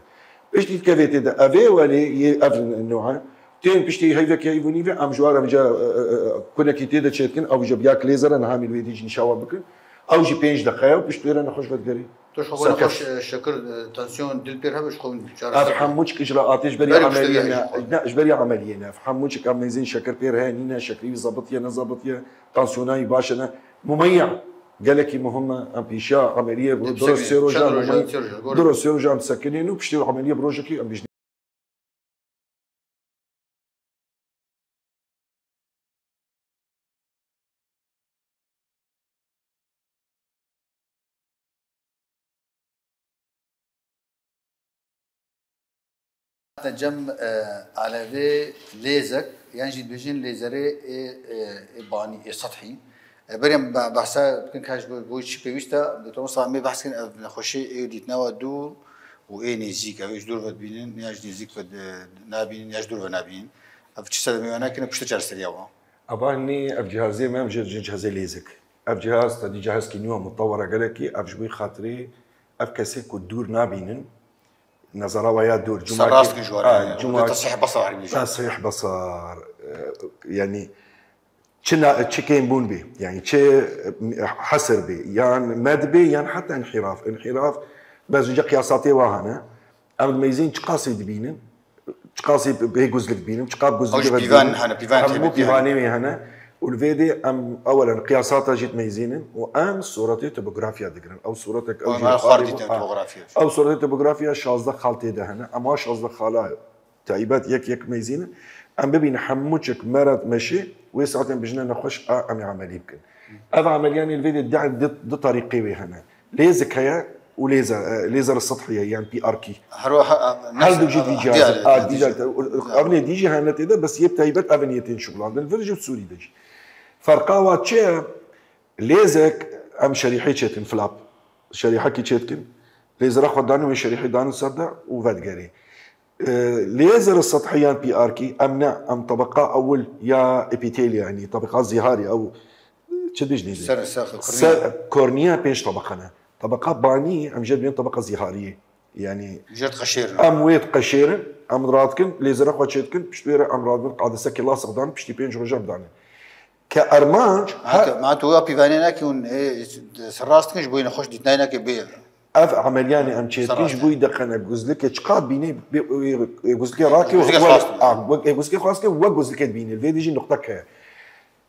Piştî dikevê tê de, evê welê yê ev noe, tên piştî heyvekî heyv û nîvê, em ji wan re vêca, e, e, e, kunekî tê de çêdikin, ew vêca bi yak lêzere niha em ê li wê dî jî nîşa wan bikin. Ew jî pênc deqe ye û pişt wê re nexweş vedigerî. Tu ji xwe Serkef. Nexweş, e, şekir, e, tansiyon, dil pêr hebe ji xwe çareser Ev bike. Hemû çik ijraatê ji berî Berî emeliyê piştî ne. ji xwe. Ne, ji berî emeliyê ne. Ev hemû çik em nêzîn şekir pêr heye, nîne, şekirî wî zebitiye, nezebitiye, tansiyona wî baş e, ne. Mumeya gelekî muhim e, em pêşiya emeliyê bû. Dê duro bisekinî. Sê rojan Çend rojan, mumeya, sê rojan, gor. Duro sê rojan disekinîn û piştî emeliyê bi rojekî em bijnê. Cem, e, alevê lêzek, yan jî dibêjin lêzerê ê, ê, ê banî, ê sethî. E, berê em be-, behsa bikin ka ji bo, bo çi pêwîst e, doktor Mustafa em ê behs kirin, ev nexweşê ê dîtina we dûr û ê nêzîk, ev ê ji dûr ve dibînin, yan ji nêzîk ve di-, nabînin, yan ji dûr ve nabînin. Ev çi sedemê we nekin, piştre çareseriya we? Ava nî ev cihazê me, em jê dibêjin cihazê lêzek. Ev cihaz tedî cihazkî nû ye, mutewwer e gelekî, ev ji bo xatirê ev kesên ku dûr nabînin, nezara we ya dûr, Ser cuma rast ki-, ki ji wan ha, re, cuma tesîh basar bî. Tesîh basar, e, yani çi na-, çi kêmbûn bê, yani çi, e, hesir bê, yan med bê, yan heta inhîraf. Inhîraf, bes ji qiyasatê wa hene. Em dimeyzîn çiqasî dibînin, çiqasî bê guzlik dibînin, çiqas guzlik Ew ji pîvan hene, pîvan hemû taybetî hene. Pîvanê wê hene. Û li vê dê em ewelen qiyasata jî dimeyzînin û em sûretê topografiya digirin. Ew sûretek ew Ew jî her xal xalê dîtin bû. Ha. Topografiya. Ew sûretê topografiya şazdeh xal tê de hene. Em wa şazdeh xala taybet yek yek meyzînin. Em bibînin hemû çik meret meşê, wê saetên bijne nexweş a em ê emelî bikin. Ev emeliyanê li vê dê di, di, di tarîqê wê hene. Lêzik heye û lêzer, e, lêzer sithî ye, yan P R K. Her wa-, ha, ha, Her du jî ha, vî ha, cihazê, diğer, ha, diğer, diğer, diğer. Ev nê dî jî hene tê de, bes yê taybet ev in yê tên şuxlandin. Vir jî Sûrî de jî. Ferqa wa çi ye? Lêzek em şerîhê çêtin, flap. Şerîhekî çêdikin. Lêzera xwe danî wê şerîhê danî ser de û vedigerê. E, lêzera sethî yan P R K, em ne, em tebeqa ewil ya epîtelî, yanî tebeqa zîharî, ew çi dijnê Ser, ser, ser korniya pênc tebeqa ne. Tebeqa banî, em jê dibên tebeqa zîhariyê. Yanî Jê diqeşêrin. Em wê diqeşêrin, em radikin, lêzera xwe çêdikin, pişt wê re em radibin, adesekê lasix dan, piştî pênc roja bidanin. Ke armanc, Ma her tu, ma tu ya pîvanê nake hûn, ê, ser rast dikin, ji bo yê nexweş dîtinayê nake bê. Ev emeliyanê em çêdikin, ji bo yê deqene guzlikê çiqat bînê, bê, ê, ê, guzlikê rake, Guzlikê wek, xwest. a, wek, ê, guzlikê xwest ke, wek guzlikê dibînê. Vê dî jî nuqte ke.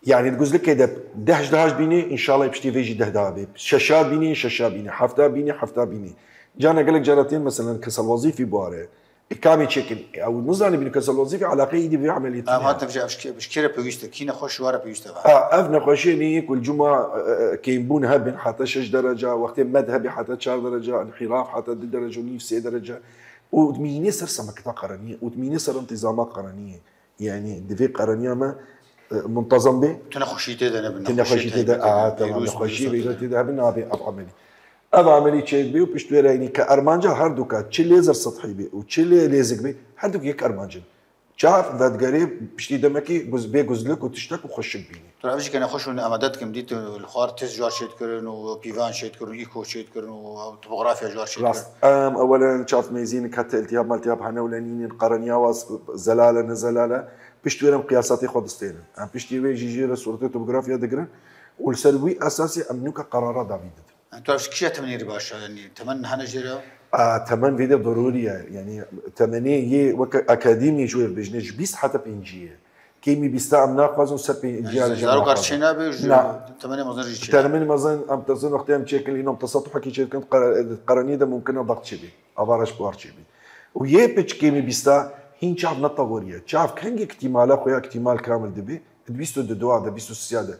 Yani di guzlikê de deh ji deha bînê, înşallah piştî vê jî deh daha bê. Şeşa bînê, şeşa bînê, hefta bînê, hefta bînê. Cana gelek cara tên, meselen, kesel wezîfî buare. Îkamê çêkin. Ew nizanî bînî kesel wezîfî, eleqeyê îdî vê emeliyetî Em ne. hatin vêje, ev şikê-, bi şikê re pêwîst e. Kî nexweş ware pêwîst e. Ha, ev nexweşiyê nî ku cuma, e, e, kêmbûn hebin, heta şeş dereca, wextê med hebê, heta çar dereca, înhîraf, heta du dereca û nîv, sê dereca. Û mînê ser semeketa qereniyê, û mînê ser intîzama qereniyê. Yani, divê qereniya me, e, muntazam be. Tu nexweşî tê de nebin, Tu nexweşî tê de, a, tamam, nexweşî vêga tê de hebin, nabê ev emelî. Ev emelî çêk bê û pişt wê re, yani, ke armanca her du ka, çi lêzer sethî bê û çi lê-, lêzik bê, her du yek armancin. Çav vedigerê piştî demekî guz-, bê guzlik û tiştek û xweşik bînî. Tu ev jî ke nexweş hûn amade dikim, dît li xwar test ji war çêdikirin û pîvan çêdikirin û îko çêdikirin û topografya ji war çêdikirin. Rast. Em ewelen çav mêzîn heta iltihab maltihab hene û lenînin, qereniya was zelale ne zelale. Pişt wê re em qiyasatê xwe distênin. Em piştî wê jî jê re sûretê topografya digirin û li ser wî esasê em nûka qerara dawî didin. Yani, tu ev kîja temenê rê baş e? Yani, temen hene jê re? A, temen vê de dorûrî ye. Yani, temenê yê weke akademî ji wê bêjine ji bîst heta pêncî ye. Kêmî bîsta em naxwazin ser pêncî Yani, ya ji zarokar naxwazin. çê nabe, ji Na. temenê mezin jî çê nabe. Temenê mezin em tesin wextê em çêkin, înom tesatuhekî çêdikin, qer-, qereniyê de mumkin e dax çêbê. Avara ji buar çêbê. Û yê piçkê me bîsta hîn çav neteweriye. Çav kengê kitîmala xwe ya kitîmal kamil dibe, di bîst û du de, bîst û sê de.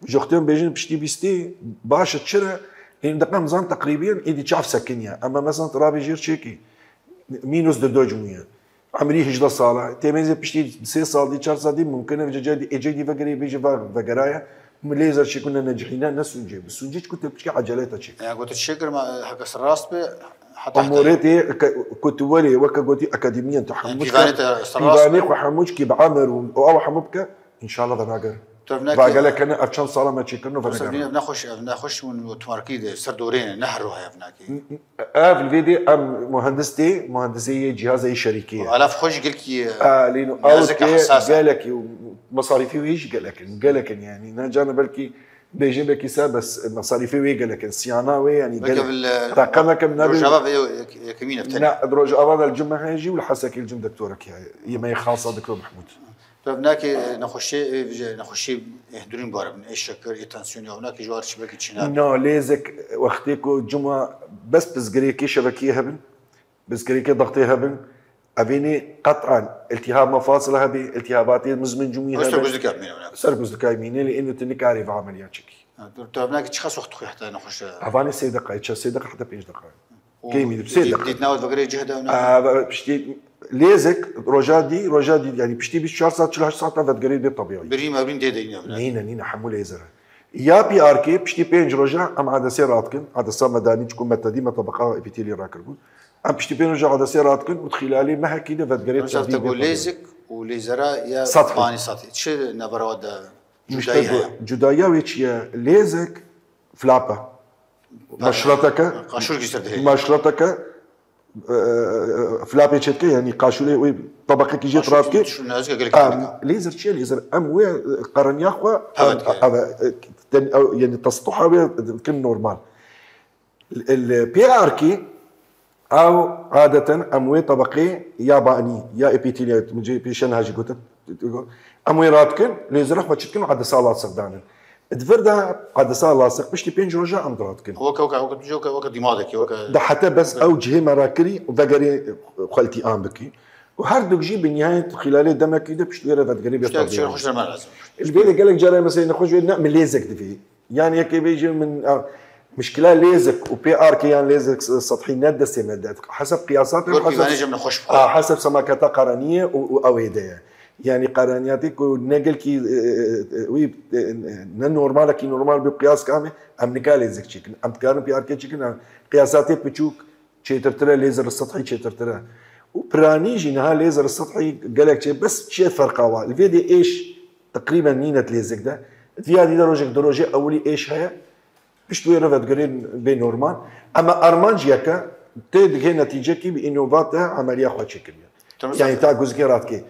Ji wextê em bêjin piştî bîstê, baş e çi re? Ên deqem zan teqrîbiyen êdî çav sekiniye. Ema mesela tu rabê jêr çêkî, mînus du do cimûye. Emrî hejdeh sal e. Tê mêzê piştî sê sal dî, çar sal dî mumkin e vêca êcê dî vegerê bêjî ve-, vegeraye. Min lêzer çêkir ne necihîne, ne sûncê. Bi sûncê çi ku te piçkî eceleta çêkir. Ya, gotu çêkir ma, heke ser rast be, heta Umûrê tê ke-, ku tu welê weke gotî akademiyen tu Yani, hemû pîvanê te ser rast pîvanê be. xwe hemû çikî bi emir û, û ew hemû bike, înşallah venager. Tu ev nake- Vagelekene ev çend sala me çêkirino Ser venager. bîne ev nexweş, ev nexweş hûn û tumarkî de ser dorê ne, ne her roha ev nake. Ev li vê dê em muhendis tê, muhendisê yê cîhaza yê şerîkê ye. Alaf xwe jî gelkî, A, lîno nazik ew tê hesas e. Gelekî û mesarîfê wê jî gelek in, gelek in yani. Ne cana belkî bêjin belkî se bes mesarîfê wê gelek in. Siyana wê yani Belkî gelek. bil, Reqemek em nebin. Rojava ve yek-, yekemîn ev tenê. Ne, Rojava de li cim me heye jî û li Hesekê li cim doktorek heye. Yê me yê xasa Doktor Mehmûd. Tu ev nakê nexweşê, ê, vije nexweşê, ê, hundirîn bar bin, ê şeker, ê tansiyonê, ew nakê ji war çi belkî çî nabe. No, lêzek wextê ku cuma bes pirsgirêkê şebekiyê hebin, pirsgirêkê dextê hebin, evênê qet'an iltihab mefasila hebê, iltihabatê mizmin cumî Ew ser hebin. guzlika bimîne, ew nakê. Ser guzlika bimîne, lê ênê tu nikarî ve emeliya çekî. Ha, tu, tu ev nakê çiqas wext dixwî heta nexweş e? Evanê sê deqayê, çe sê deqa heta pênc deqayê. Û Kêmî dib, sê dît-, deqa. dîtina we vegerê cih de ew ne? Aa, ve-, piştî lêzek roja dî, roja dî, yani piştî bîst û çar saat, çil û heşt saat ve digerê bê tebîî. Birîn mevrin tê de yine. Nîne, nîne, hemû lêzer e. Ya P R K, piştî pênc roja em adesê radikin, adesa medanî, çiku metedî me tebeqa epîtelî rakiribû. Em piştî pênc roja adesê radikin û di xîlalê mehekî de ve digerê Mesela tebîî te bê got tebîî. lêzek û lêzera ya Sat. Manî satê. Çi navbera de Muşte cudayî heye? Got, cudaya wê çi ye? Lêzek flap e. Meşreteke. Qaşûrkî ser dihê. Meşreteke, e, e, e, flapê çêdike, yani qaşûrê wê tebeqekî jê Qaşûrkî radike. Şu nazik gelek Em, tebeqa. Lêzer çi ye? Lêzer em wê, e, qereniya xwe, Peve em, dike. Ev, e, ten-, ew, yani testuha wê dikin normal. Li, li P R K ew adeten em wê tebeqê ya banî, ya epîtelî, min cê pêşe niha jî gotin, em wê radikin, lêzera xwe çêdikin û adesa lasix danin. Di vir de adesa lasix piştî pênc roja em diradikin. Weke, weke, weke, weke, weke dîmadekî, weke De hete bes ew cihê me rakirî û vegerê xwe iltîam bikî. Û her duk jî bi nihayet xîlalê demekî de pişt wê re vedigerî bê Piştek tebî. çêr xweş derman lazim. Li vê de gelek cara mesela nexweş wê ne min lêzek divê. Yani yekê bêjî min, a, mişkila lêzek û P R K yan lêzek s-, sethî ne destê me de. Hesab qiyasatê Got hesab pîvanê cem nexweş bû. A, hesab semaketa qereniyê û, û ew ê de ye. Yani qaraniyatê ku ne gelkî, e, e, e, wî, e, ne normalekî normal bi qiyas kame, em nika lêzek çêkin. Em dikarin P R K çêkin, em qiyasatê piçûk çêtirtir e, lêzer sethî çêtirtir e. Û piranî jî niha lêzer sethî gelek çê, bes çi ferqa wa? Li vê dê êş teqrîben nîne di lêzek de. Diya dî de rojek du rojê ewilî êş heye. Pişt wê re vedigirên bê normal. Ema armanc yek e, tê digê netîcekî bi înovate emeliya xwe çêkiriye. Tamam. Yani ta guzgê radikê.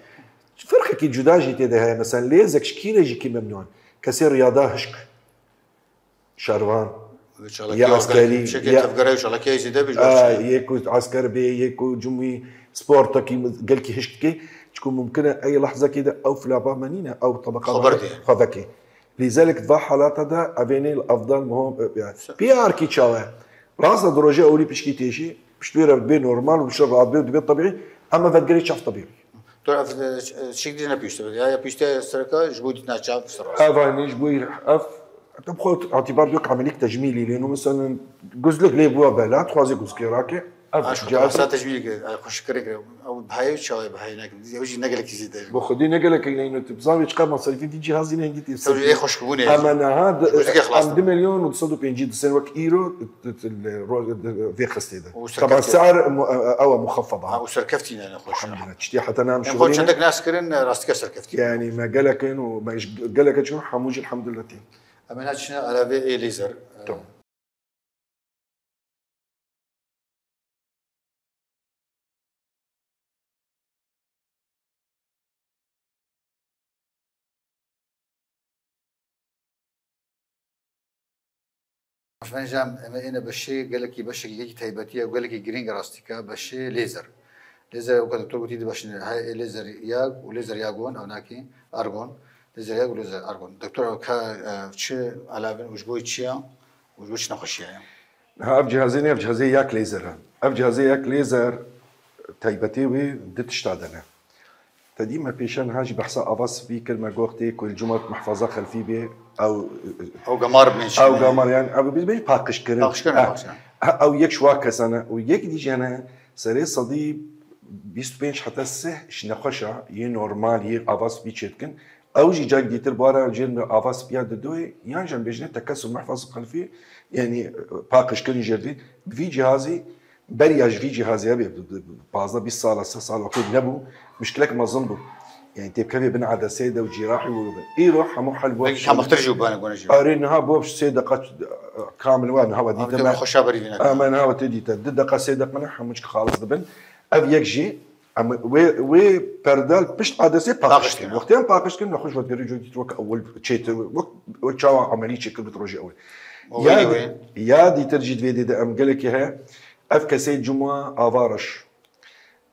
Ferqekî cuda jî tê de heye. Mesela lêzek ji kî re jî kî memnûn? Kesê riyada hişk, şervan, ya askerî, ya tevgere û çalakiyê zêde bi, yê ku asker bê, yê ku cumî sportekî gelkî hişk dike. Çiku mumkin e ey lehzekê de ew filaba me nîne, ew tebeqa xwe veke. Lîzelek va halata de evênê li evdal mihom, e, yani, P R kî çawe? Rast e, di rojê ewlî pişkî têşî, pişt wê re bê normal û bişe radbê û dibe tebîî, em eve digerê çav tebîî. Tu ev, e, şik dî ne pişte be. Ya, ya pişte sereka ji bo dîtina çav ser rast. Ev aynî ji bo ev, te bi xwe itibar diyo ki emelîk tecmîlî lê, no, mesela, guzlik lê bûa bela, dixwaze guzkê rake. Ev Aşk cihazî. Sa tecmîlî ki, e, xweşik kire kire. Ew bihayê çawa ye, bihayê nekin. Ew jî ne gelekî zêde ye. Bo xwedî ne gelekî ne, tu bizan vê çiqas masrefî vî cihazî ne hingî tê. Ew jî ê xweşkbûnê ye. Ema niha di, Guzikê xilas em dikin. Du milyon û du sed û pêncî disin wek îro, t-, t-, li ro-, di, vê xistê de. Û serkeftiye. Taban ser mu-, ew e muxeffeda. Ha, û serkeftî ne, ne xweş. Elhamdülillah. Çiftî heta nam Em xwe şixulîne. Çendek nas kirin, rastîke serkeftî. Yani me gelekin û me ji geleke çûn hemû jî elhamdülillah tî. Em ê naçine alavê ê lêzer. Tamam. Efendim, em ê ne beşê, gelekî beşekî yekî taybetî ye, gelekî girîng rastîka, beşê lêzer. Lêzer, weke doktor gotî, di beşin heye lêzer yag û lêzer yagon, ew nakî argon. Lêzer yag û lêzer argon. Doktor, ew ka, e, çi alavin û ji bo çi ya? Û ji bo çi nexweşiya ye? Ha, ev cihazê ne, ev cihazê yak lêzer e. Ev cihazê yak lêzer taybetê wê di tişta de ne. Te dî me pêşe niha jî behsa ava spî kir, me got tê ku li cumat mehfaza xelfî bê, ew, Ew gamar bin ew çi? Gamar, yani, ew bê, bê paqijkirin. Paqijkirin, Ha, paqijkirin. ha, ew yek ji wa kesan e. Û yek dî jî hene serê sedî bîst û pênc heta sih ji nexweşa yê normal, yê ava spî çêdikin. Ew jî cak dîtir bara jêr me ava spiya didoyê, yan jî em bêjine tekesur mehfaz xelfî, yani, paqijkirin jêr dî. Bi vî cihazî Beriya ji vî cihazê hebe, bi, bi, bi pazdeh bîst sala, sih sala xwe nebû, muşkilek mezin bû. Yani têpkevê bin edeseyê de û cîrahî û îro hemû hel bû. Belkî kamextir jî bû, bane gone jî. Arê niha bû sê deqa kamil wa niha we Abi dîte te me. Xweşa berî vîne. Ama niha we tê dîte. Du deqa sê deqa ne hemû çik xalis dibin. Ev yek jî, em wê, wê perde li pişt edesê paqij Paqij kirin. kirin. Wextê em paqij kirin, nexweş we digerî cû dîtir wek ewil çêtir, wek, wek çawa emelî çêkir bi rojê ewil. O Ya, wê di- wê. ya dîtir jî di vê dê de em gelekî heye. Ev kesê cuma ava reş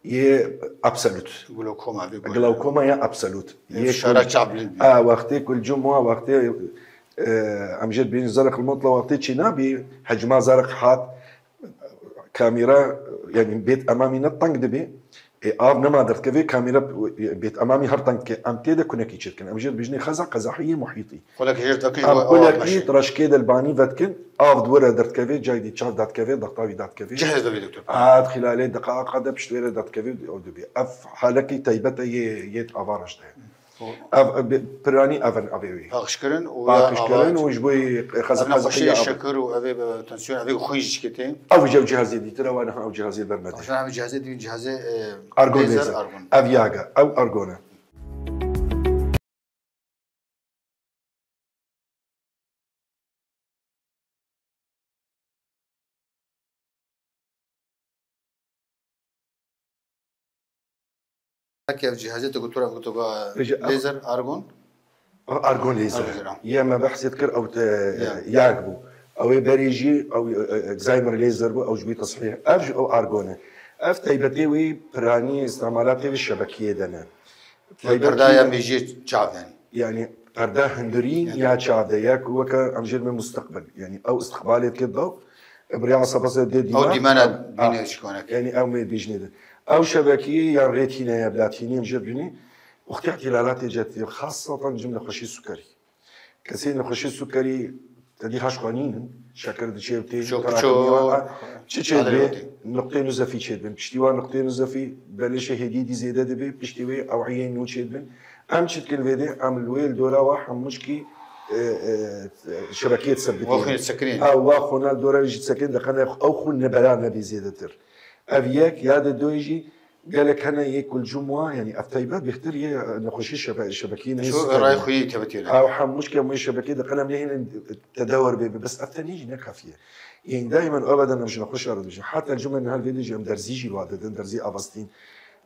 yê absolut. Glokoma vê gule. Glokoma ya absolut. Ev Yê şara ku- çav bilind bî. A, wextê ku cuma wextê, e, em jê bîn zerq mutla wextê çî nabî, hecma zerq hat, kamera, yani bêt emamî ne teng dibê. E, av nema derdikeve, kamera bêt emamî her teng dike. Em tê de kunekî çêdikin. Em jê bîjnê xeza qezahiyê muhîtî. Xulek hêr dikin, Em o, o kulekî meşe. Reşkê de li banî vedikin, av di were derdikeve, cayî dî çav dadikeve, dextavî dadikeve. Cihaz dibê doktor. Ad xilalê deqaqa de pişt were dadikeve, ew dibê. Ev halekî taybet e yê, yê ava reş de. O. Ev, ev bi-, piranî ev in avê wî. Paqijkirin û ya Paqijkirin ava û ji bo yê xeza Ev xeza nexweşiyê ya ava. Şekir û evê, e, tansiyon, evê xwîn jî çikê tê. Ew jî ew cihazê dîtir e, wan ev cihazê ber me de. Şan ev cihazê dî cihazê, e, Argon lêzer, lêzer. Argon. Ev yag e, ew argon e. Weke ev cihazê tu gotura, gotura Peki, ev- lêzer, argon. Argon lêzer. Argon lêzer, ha. Yê me behsê dikir, ew te, Ya. yag bû. Ew ê berê jî, ew, e, e, Excimer lêzer bû, ew ji wî tesfî. Ev ji ew argon e. Ev taybetê wî piranî îstîmalatê wî şebekiyê de ne. Taybetê Perdaya mêjiyê çav yani. Yani perda hundirîn Yani. ya çav de, ya ku weke em jê me musteqbil. Yani ew istiqbalê dike daw, e, bi rêya esabasê dê Ew dîman, dîmana em, bîne ah, şikonek. Yani ew me bîjnê de. Ew şebekî yan rêtîne ya platînî em jê bînî, wextê îhtîlalatê cetî, xasatan cim nexweşî sukerî. Kesê nexweşî sukerî, te dî haş xwe nînin, Şekir diçê û tê Piço, terakimî piço. Wan, ha, çi çê Adil dibê? Wetî. Nuqtê nuzefî çê dibin. Piştî wan nuqtê nuzefî belê şehêdî dî zêde dibe, piştî wê ewiyên nû çê dibin. Em çi dikin vê dê? Em li wê li dora wa hemûçkî, e, e, şebekeyê disebitin. Wa xwîn disekinîn. Ha, wa xwîna li dora wî jî disekin, diqene ew xwîn nebera nebê zêdetir. Ev yek, ya de doyê jî gelek hene yê ku li cûm wa, yanî ev taybet bêhtir yê nexweşî şebe-, şebekî neyê Şu sikarî. Ray xwî tebetîne. Ew hemûçkî em wê şebekê diqene em nehêlin tedawar bê, bes ev tenê jî ne kafî ye. Yên daîmen abadan em ji nexweşa re dibêjin. Heta cumên niha vê de jî em derzî jî li wa didin, derzî Avastin.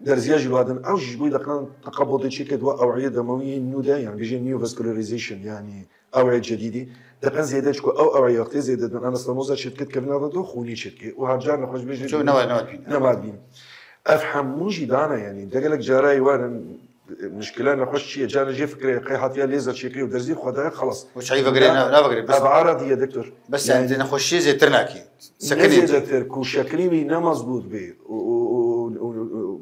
Derziya jî li wa didin. Ew jî ji bo diqan teqebûtê çêke di wa ewiyê demawiyê nû de, yani bêjin neovascularization, yani ewiyê cedîdî. Diqan zêde çiko ew ewiyê wextê zêde din, anastomoza çêdike dikevin nava do, xûnî çêdike. Û her car nexweş bêjin. Ço newa, newa dibîn. Newa dibîn. Ev hemû jî dana, yani. De gelek cara ê warin, Mişkile nexweş çi ye? Carna jê fikirê qey hatiye lêzer çêkirî û derzî xwe daye, xelas. Û çayî vegirê, ne, ne vegirê, bes. Ev aradiye, doktor. Bes yani, yani nexweşiyê zêtir nakî. Ne sekinî zêdetir, ku şekirî wî ne mezbût bê. Û, û, û, û, û,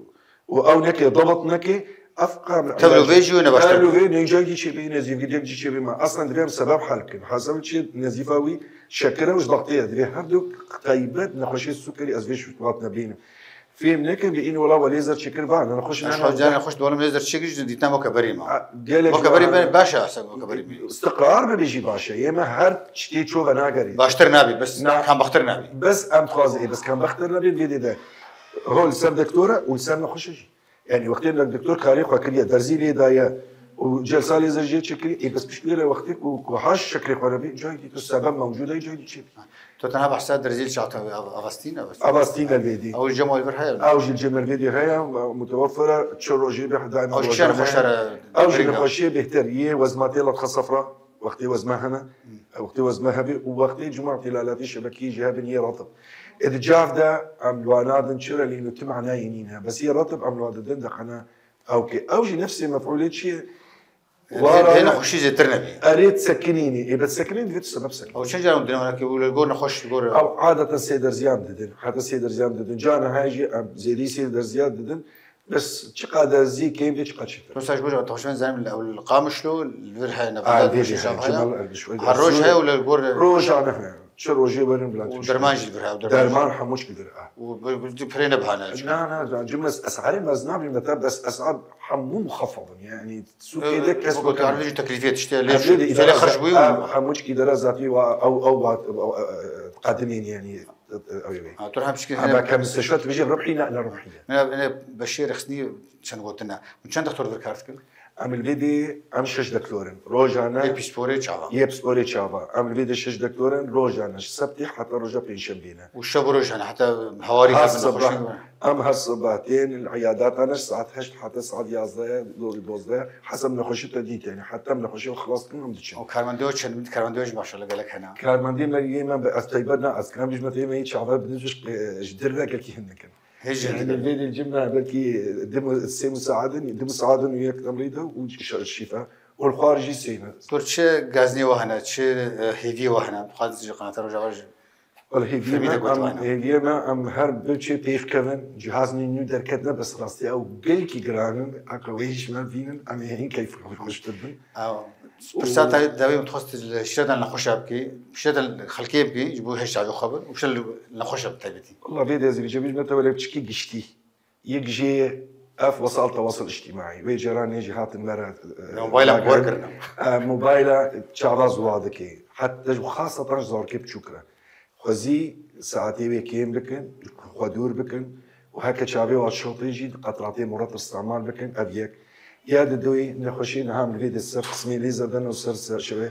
û ew neke, dabat neke, ev qam Tevlo vê jî wê ne baştir. Tevlo vê, ne cayî çê bê, ne zîvgidiyek jî çê bê me. Aslen divê em sebeb hal bikin. Hasel çi nezîfa wî şekir e û ji daxtê ye. Divê her du qeybet nexweşê sukerî ez vê şût hat nebînim. Fêm nekin bi în wela we lêzer çêkir va, ne nexweş Ez ne xwe ne. Carna xweş dolim lêzer çêkir jî dîtina weke berî ma. A, gelek Weke berî ma- be-, baş e, asa weke berî bî. Istiqrar bibê jî baş e. Yê me her tiştê ço ve nagerî. Baştir nabî, bes Na. Kambextir nabî. Bes em dixwazin, ê, bes kambextir nabî, vê dê de. Ho li ser doktor e û li ser nexweş e jî. Yani wextê ne doktor karê xwe kiriye, derzî lê daye û celsa lêzer jê çêkirî, ê, bes pişt wê re wextê ku, ku haş şekrê xwe nebî, cayî dî tu sebeb mewcûd e, cayî dî çê bî. Tu tenha behsa derzî li çaxta Avastin, Avastin. Avastin el vê dî. Ew li cem wî vir heye? Ew jî li cem el vê dî heye, muteweffer e, çi rojê bê, daîma Ew ji kîjan rojane nexweşa heye. Re Ew jî girîng e? Nexweşiyê bêhtir, yê wezma tê lat xesefra, wextê wezma hene, wextê wezma hebê û wextê cuma îhtilalatê şebekî jî hebin yê ratib. Ê di cav de em li wan nadin çi re lîno ti manayê nîne. Bes yê ratib em li wan didin diqene ew ke. Ew jî nefsê mef'ûlê çi ye? Wara Hê ne xweşî zêtir nebî. Erê sekinînî. Ê, be sekinîn divê tu sebeb sekinî. Ew çend caran dine were ke û li gor nexweş, li gor Ew adeten sê derziyan didin. Heta sê derziyan didin. Cana hay jî em zêdî sê derziyan didin. Bes çiqa derzî kêm bê, çiqa çêtir. Mesela ji bo tewşen zanim li ew li Qamişlo, li vir heye Aa, nevada vê jî heye, Cimal Erdiş, wê Her roj heye û li gor Rojane heye. Çi rojê werin bila û derman jî li vir heye, û derman Derman jî. Hemû çi li vir heye. Û bi, bi, bi pirê ne bihane çi? Na, na, na, cumle es'arê mezin nabî, meta bes es'ar hemû muxafad in. Yani sûkê de kes Wekî arvê jî teklîfê tiştê lê Em şu, lê de têlê idara xerc zat-, bûyî û ev hemû çi idara zatî wa ew, ew, ew, ew, ew, qedimên yani, ew, ew, ew. Ha, tu hem pişkî Ama hene- ke misteshfa tu bêjî ribhî ne, ne ribhî ne. Ne, ne, beşê rexsnî çend gotin e. Hûn çend doktor vir kar dikin? Em li vê dê, em şeş doktor in. Rojane Yê pîsporê çava. Yê pîsporê çava. Em li vê dê şeş doktor in. Rojane ji sebtê heta roja pêncşembê ne. Û şev û rojane heta hewarî Her hebin sibah, nexweşin. Em her sibah tên li îyadata ne ji saet heşt heta saet yazdeh, do-, dozdeh. Hesab nexweşî te dît yani. Heta em nexweşî xelas dikin em diçin. Û karmendê we çend bin, karmendê we jî maşallah gelek hene. Karmendê me yê me bi ez taybet ne, ez kiram bijme tê me yê çava bi nizûş, e, ji dir ve gelkî hin dikin. Hê jî Yani dikin. Vê dê cim me belkî dim û sê musaadin, dim musaadin û yek emrî de û şi-, şîfa. Û li xwar jî sêne. Tor çi gaznê we hene, çi, e, hêviyê we hene? Xwaz ji qanata Rojava jî. Wala hêviyê Fehmî me, de got em, hene. Hêviyê me, em her biçê pêx kevin, cihazên nû derketine, bes rastî ew gelkî giran in, heqa wê jî me bînin, em ê hîn keyf xweştir bin. Ew, pirsa te dawî min dixwest li şireta nexweşa bikî, şireta xelkê bikî, ji bo hêşa xwe bin, û şir nexweşa bi taybetî. Wala vê dê ez vêca bî me te wele çikî giştî. Yek jê ev wesal tewasul îctîmaî. Wê caran jî hatin me re, e, Mobayla dagirin. Bor kirin. E, mobayla çava ziwa dike. Heta ji xasetan ji zarokê biçûk re. Xwezî saetê wê kêm bikin, xwe dûr bikin û heke çavê wan şiltê jî qetratê muret îstemal bikin, ev yek. Ya di doyê nexweşî niha em li vê de ser qismê lêzer de ne û ser, ser şevê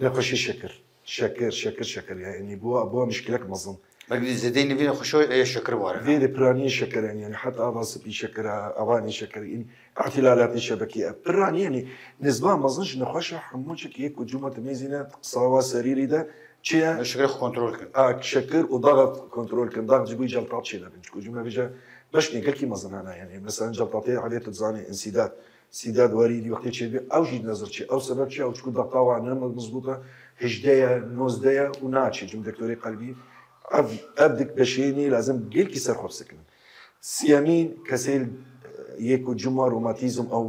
nexweşî şekir. Şekir, şekir, şekir. Yani bu, bu mişkilek mezin. Belkî zêdeyî nivî nexweşî ye şekir ware. Vê de piraniyê şekir yani, yani heta ava spî şekir, avanê şekir, yani îhtilalatê şebekî. Piranî yani nizba mezin ji nexweşa hemû çik yek û cuma dimêzîne qisava serîrî de çi ye? Şekirê xwe kontrol kin. A, şekir û dax kontrol kin. Dax ji bo celtat çêdibin. Çiko cuma vêca beşnê gelkî mezin hene yani. Mesela celtatê evê tu dizanî însîdat. Sîdad werî dî wextê çêdibî, ew jî nezir çê. Ew sebeb çi? Ew çiku daxta wan ne mizbût e, hejdeh ye, nozdeh ye û naçê cim doktorê qelbî. Ev, ev dik beşênî lazim gelkî ser xwe bisekinin. Siyemîn, kesê yê ku cima romatîzm ew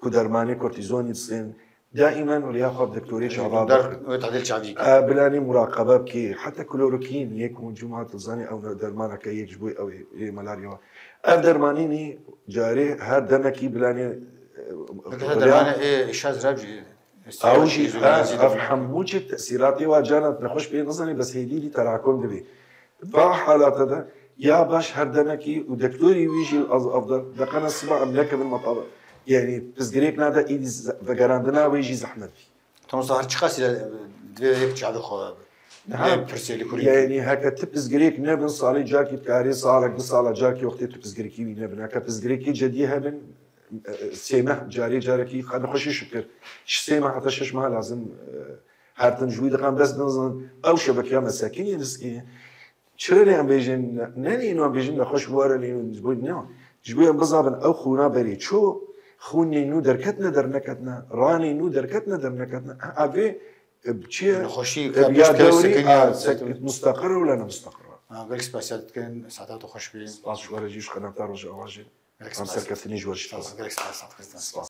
ku dermanê kortîzonî disên, دائما ولی یا خود دکتوری چاوا Dar wê tadil çavî. Bilanî muraqebe bikî, heta klorokîn yek û cuma tu zanî ew dermaneke yek ji bo ew ê malarya. Ev dermanî nî carê her demekî bilanî Dermanê ê şaz rab jî. Ew jî ev hemû çi tesîratê wa cana nexweş pê nizanî bes hêdî dî terakom dibî. Va halata de ya baş her demekî û dektorî wî jî az avda deqena siba em nekevin mataba. Yani pirsgirêk nade îdî vegerandina wê jî zehmet bî. Tamam, her çiqas ile divê yek çavê xwe Ha, pirsê li kurî. Yani heke tu pirsgirêk nebin salê carkî dikarê salek du sala carkî wextê tu pirsgirêkî wî nebin. Heke pirsgirêkî cedî hebin sê meh carê carekî qe nexweşî şikir. Ji sê meh heta şeş meh lazim her tim ji wî diqan bes dinizin ew şebekeya me sekinî riskî. Çira lê em bêjin, ne lê ino em bêjin nexweş were lê ino ji bo ne. Ji bo em bizabin ew xûna berê ço, xûnê nû derketine derneketine, ranê nû derketine derneketine. Ev ê çi ye? Nexweşî ya dewrî mustaqir û lene mustaqir. Gelek spasiya dikin, saeta te xweş bî. Spas ji were jî ji qenata Rojava jî. Em serkeftinî ji we jî. Gelek spas.